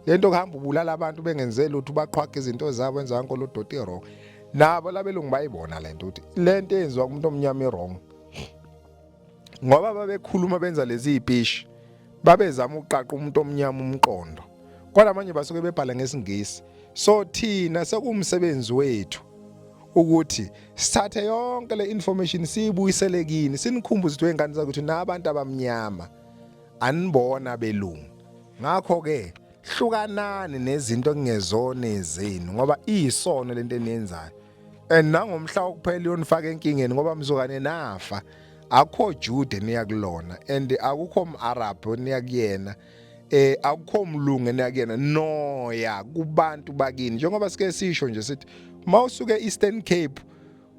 lento kuhamba ubulala abantu bengenzeli lutho, baqhwaga izinto zabo, wenza yonke lo doti, i-wrong. Nabo labelungu bayibona lento ukuthi lento eyenziwa kumuntu omnyama i-wrong, ngoba babekhuluma benza lezi zipishi, babezama ukuqaqa umuntu omnyama umqondo, kodwa manje basuke bebhala ngesiNgisi. So thina sekumsebenzi wethu ukuthi sithathe yonke le information siyibuyisele kini, sinikhumbuze ukuthi wengane zakuthi nabantu abamnyama anibona belungu. Ngakho ke hlukanani nezinto ekungezona zenu, ngoba iyisono lento eniyenzayo, and nangomhla wokuphela iyonifaka enkingeni, ngoba mzukane nafa akukho Jude niya kulona, and akukho mArab niya kuyena, akukho mlungu eniya kuyena, noya kubantu bakini. Njengoba sike sisho nje sithi mawusuke Eastern Cape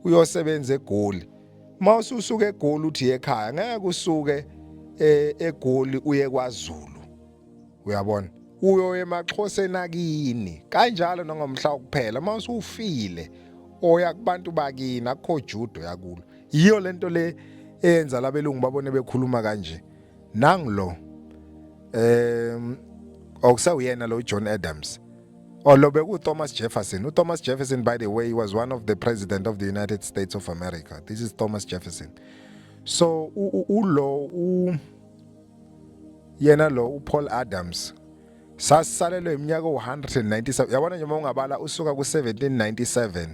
uyosebenza eGoli, mawususuka eGoli uthi ekhaya, ngeke usuke eGoli uye kwaZulu, uyabona, uyo emaXhoseni akini. Kanjalo nangomhla wokuphela mawusufile oya kubantu bakini, akukho Judo yakulo. Yiyo lento le eyenza labelungu babone bekhuluma kanje. Nanglo okusawuyena lo John Adams. Oh, lo beku Thomas Jefferson. Thomas Jefferson, by the way, was one of the president of the United States of America. This is Thomas Jefferson. So ulo u yena lo uPaul Adams, sasisalelwe iminyaka u197. Yabona nje, uma ungabala usuka ku1797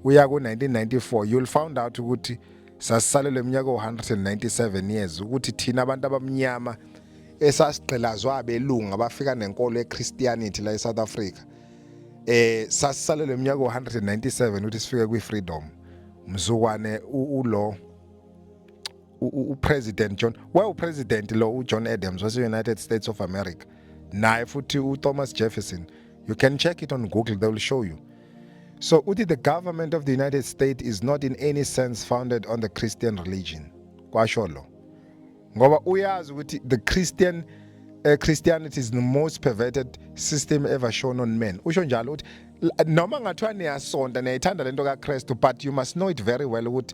uya ku1994, you'll find out ukuthi sasisalelwe iminyaka u197 years ukuthi thina abantu abamnyama esasigqilazwa abelungu abafika nenkolo yeChristianity la eSouth Africa, sasisalelwe iminyaka u197 ukuthi sifike kwi-freedom. Mzukwane ulo uPresident John, well, uPresident lo uJohn Adams wase United States of America, naye futhi uThomas Jefferson. You can check it on Google, they will show you. So uthi the government of the United States is not in any sense founded on the Christian religion. Kwasho lo ngoba uyazi ukuthi the Christianity is the most perverted system ever shown on men. Usho njalo ukuthi noma ngathiwa niyasonta, niyayithanda lento kaKristu, but you must know it very well ukuthi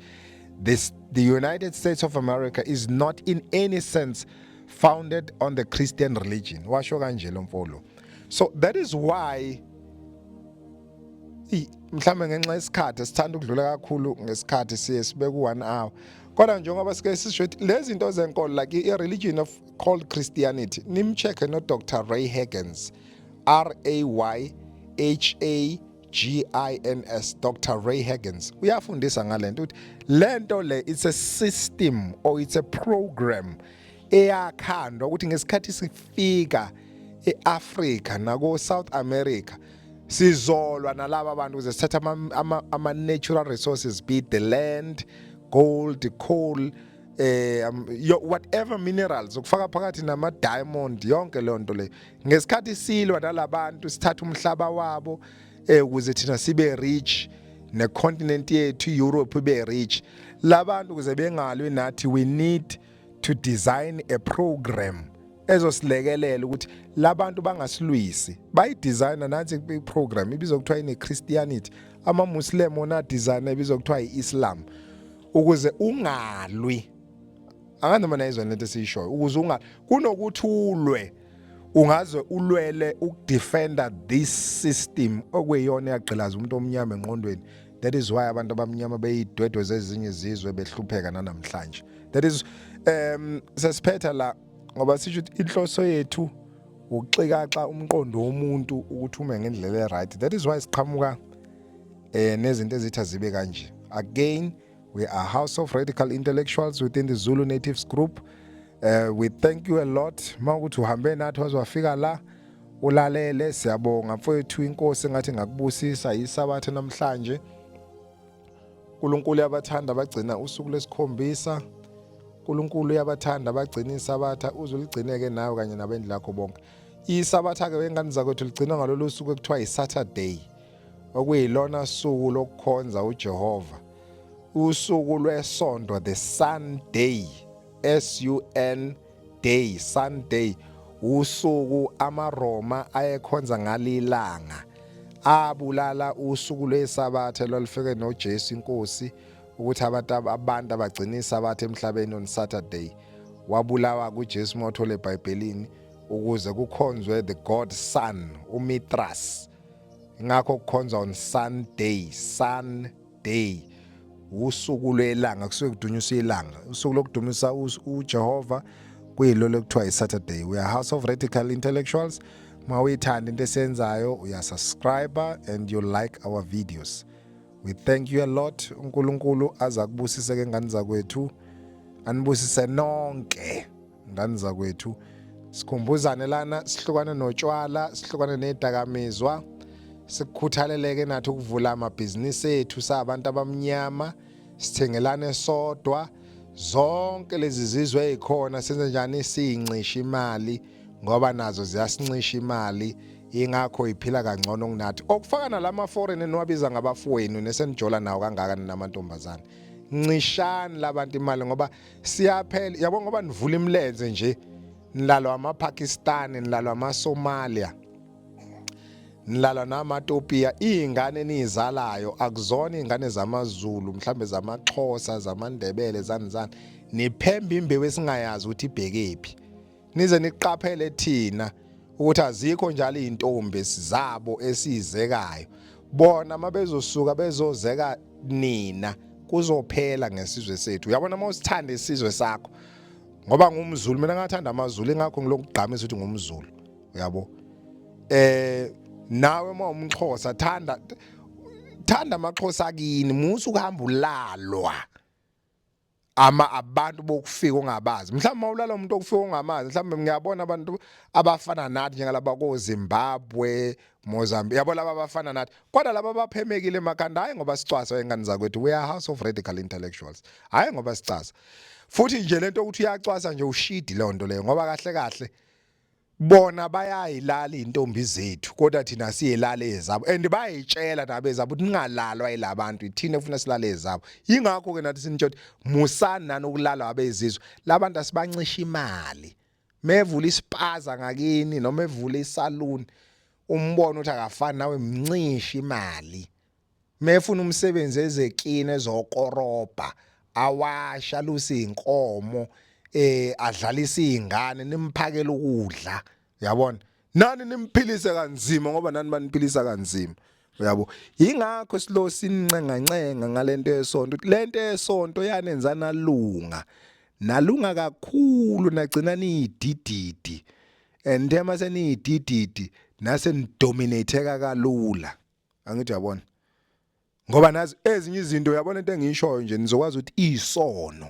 this, the United States of America, is not in any sense founded on the Christian religion. Washo kanje lo mfolo. So that is why mhlambe ngenxa yesikhathi sithanda ukudlula kakhulu ngesikhathi, siye sibe ku 1 hour, kodwa njengoba sike sisho ukuthi lezi zinto zenkolo, like i-religion of called Christianity, nimcheck no Dr Ray Hagins, Ray Hagins, Dr Ray Hagins uyafundisa ngalento ukuthi lento le, it's a system or it's a program eyakhandwa ukuthi ngesikhathi sifika eAfrica nako South America sizolwa nalaba bantu ukuze sithathe ama natural resources, be it the land, gold, coal, whatever minerals, ukufaka phakathi nama diamond, yonke leyo nto leyo. Ngesikhathi silwa nalabantu sithatha umhlaba wabo ukuze thina sibe rich, necontinent yethu Europe ibe rich, labantu ukuze bengalwi nathi, we need to design a program ezosilekelela ukuthi labantu bangasilwisi. Bayidesigner nathi iprogram ibizwa kuthiwa ine Christianity, ama Muslim ona designer ibizwa kuthiwa iIslam, ukuze ungalwi. Anganoma nayizwa lento esiyishoyo, ukuze unga kunokuthi ulwe, ungaze ulwele ukudefenda this system okuyiyona eyagqilaza umuntu omnyama engqondweni. That is why abantu abamnyama beyidwedwe zezinye izizwe, behlupheka namhlanje. That is sesiphetha la, ngoba sisho ukuthi inhloso yethu ukuxikaxa umqondo womuntu ukuthi ume ngendlela e-right. That is why siqhamuka nezinto ezithi azibe kanje. Again, we are House of Radical Intellectuals within the Zulu Natives Group. We thank you a lot mawukuthi uhambe nathi waze wafika la, ulalele. Siyabonga mfowethu, inkosi ngathi ngakubusisa. Isabatha namhlanje. uNkulunkulu uyabathanda abagcina usuku lesikhombisa. uNkulunkulu uyabathanda abagcina isabatha, uzuligcineke nawe kanye nabendlu lakho bonke. Isabatha ke, wengane zakwethu, ligcinwa ngalolu suku ekuthiwa iSaturday, okuyilona suku lokukhonza uJehova, usuku lwesonto, the Sunday, S U N day, Sunday, usuku amaRoma ayekhonza ngalilanga, abulala usuku lwesabatha lwalifike noJesu inkosi, ukuthi abantu abagcina isabatha emhlabeni on Saturday. Wabulawa kuJesu mawuthola eBhayibhelini, ukuze kukhonzwe the god Sun, uMithras. Ingakho kukhonzwa on Sunday. Sunday usuku lwelanga, kusuke kudunyiswa ilanga. Usuku lokudumisa uJehova kuyilo lokuthiwa iSaturday. We are House of Radical Intellectuals. Mawuyithanda into esiyenzayo, uyasubscribe and you like our videos. We thank you a lot. uNkulunkulu aza kubusise ke, ngane zakwethu, anibusise nonke, ngane zakwethu. Sikhumbuzane lana, sihlukane notshwala, sihlukane nedakamizwa, sikukhuthaleleke nathi ukuvula amabhizinisi ethu sabantu abamnyama, sithengelane sodwa. Zonke lezi zizwe ezikhona, senze njani? Siyincisha imali, ngoba nazo ziyasincisha imali, ingakho iphila kangcono kunathi, okufaka nalama foreign eniwabiza ngabafowenu nesenijola nawo kangaka namantombazane. Ncishani labantu imali, ngoba siyaphela, yabo, ngoba nivula imilenze nje, nilalwa amaPakistan, nilalwa amaSomalia, nilalwa namaTopiya. Izingane enizalayo akuzona izingane zamaZulu, mhlambe zamaXhosa, zamaNdebele, zani zani. Niphemba imbewu esingayazi ukuthi ibhekephi. Nize niqaphele thina ukuthi azikho njalo izintombi zabo esizekayo. Bona mabezosuka bezozeka nina, kuzophela ngesizwe sethu. Uyabona, uma usithanda isizwe sakho, ngoba ngumZulu mina, ngathanda amaZulu, ingakho ngilokugqamisa ukuthi ngumZulu, uyabo. Nawe uma umXhosa, thanda thanda amaXhosa kini, musu ukuhamba ulalwa ama abantu bokufika ongabazi. Mhlawumbe mawulala umuntu okufika ongamazi, mhlawumbe ngiyabona abantu abafana nathi njengalaba ko Zimbabwe, Mozambique, yabo, laba abafana nathi, kodwa laba abaphemekile emakhanda. Hayi ngoba sicwasa, ingane zakwethu, we are House of Radical Intellectuals. Hayi ngoba sicasa futhi nje lento ukuthi uyacwasa nje, ushidi leyo nto leyo, ngoba kahle kahle bona bayayilala intombi zethu, kodwa thina siyelala ezabo, and bayayitshela nabezabo ukuthi ningalalwa yilabantu, ithina efuna silale ezabo. Ingakho ke nathi sinitsho ukuthi musani nani ukulalwa abezizwe. Labantu asibancisha imali. Mevula ispaza ngakini noma evula isalon, umbona ukuthi akafani nawe, mncisha imali. Mefuna umsebenzi ezekini, ezokorobha, awasha, lusi inkomo. eh adlalisa izingane nimphakele ukudla uyabona nani nimphilise kanzima ngoba nani baniphilisa kanzima uyabo ingakho silo sincenga ncenga ngalento yesonto lento yesonto yanenza nalunga nalunga kakhulu nagcina niyidididi and uma seniyidididi nase nidominateka kalula angithi uyabona ngoba nazi ezinye izinto uyabona into engiyishoyo nje nizokwazi ukuthi isono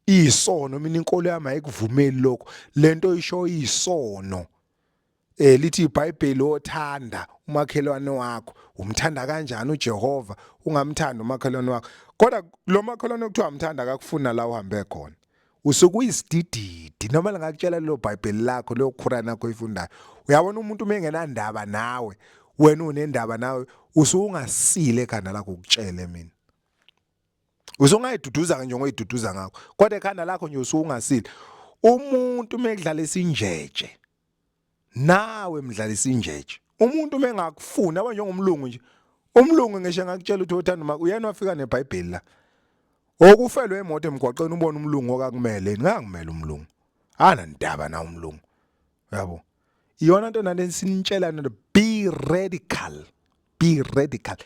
isono mina inkolo yami ayikuvumeli lokho lento isho isono eh lithi iBhayibheli othanda umakhelwane wakho umthanda kanjani uJehova ungamthanda umakhelwane wakho kodwa lo makhelwane okuthiwa umthanda akakufuna la uhambe khona usuke uyisidididi noma lingakutshela lelo Bhayibheli lakho leyo Quran yakho oyifundayo uyabona umuntu uma engenandaba nawe wena unendaba nawe usuke ungasile ekhanda lakho ukutshele mina Usungayiduduza nje ngoyiduduza ngakho. Kodwa ekhanda lakho nje usungasile. Umuntu mekudlala isinjeje nawe mdlalisa injeje. Umuntu mengakufuni yabo njengomlungu nje. Umlungu ngisho engakutshela ukuthi uthanda uma uyena wafika neBhayibheli la. Okufelwe imoto emgwaqeni ubona umlungu okakumele, ngangimele umlungu. Ana ndaba na umlungu. Yabo. Iyona nto nale sinitshela be radical. Be radical.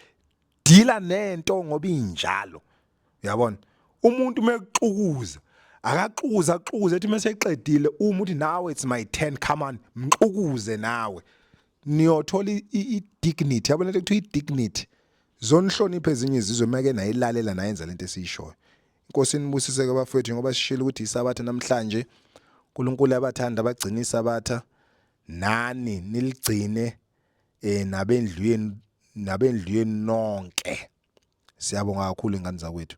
Dila nento ngoba injalo uyabona umuntu mekuxukuza akaxukuza axukuze ethi mase eqedile uma uthi now it's my turn come on mxukuze nawe niyothola i-dignity yabona lento kuthiwa i-dignity zonihlonipha ezinye izizwe make nayilalela nayenza lento esiyishoyo inkosi inibusise ke bafowethu ngoba sishilo ukuthi isabatha namhlanje uNkulunkulu abathanda abagcina isabatha nani niligcine eh nabendlu yenu nabendlu yenu nonke siyabonga kakhulu ingane zakwethu.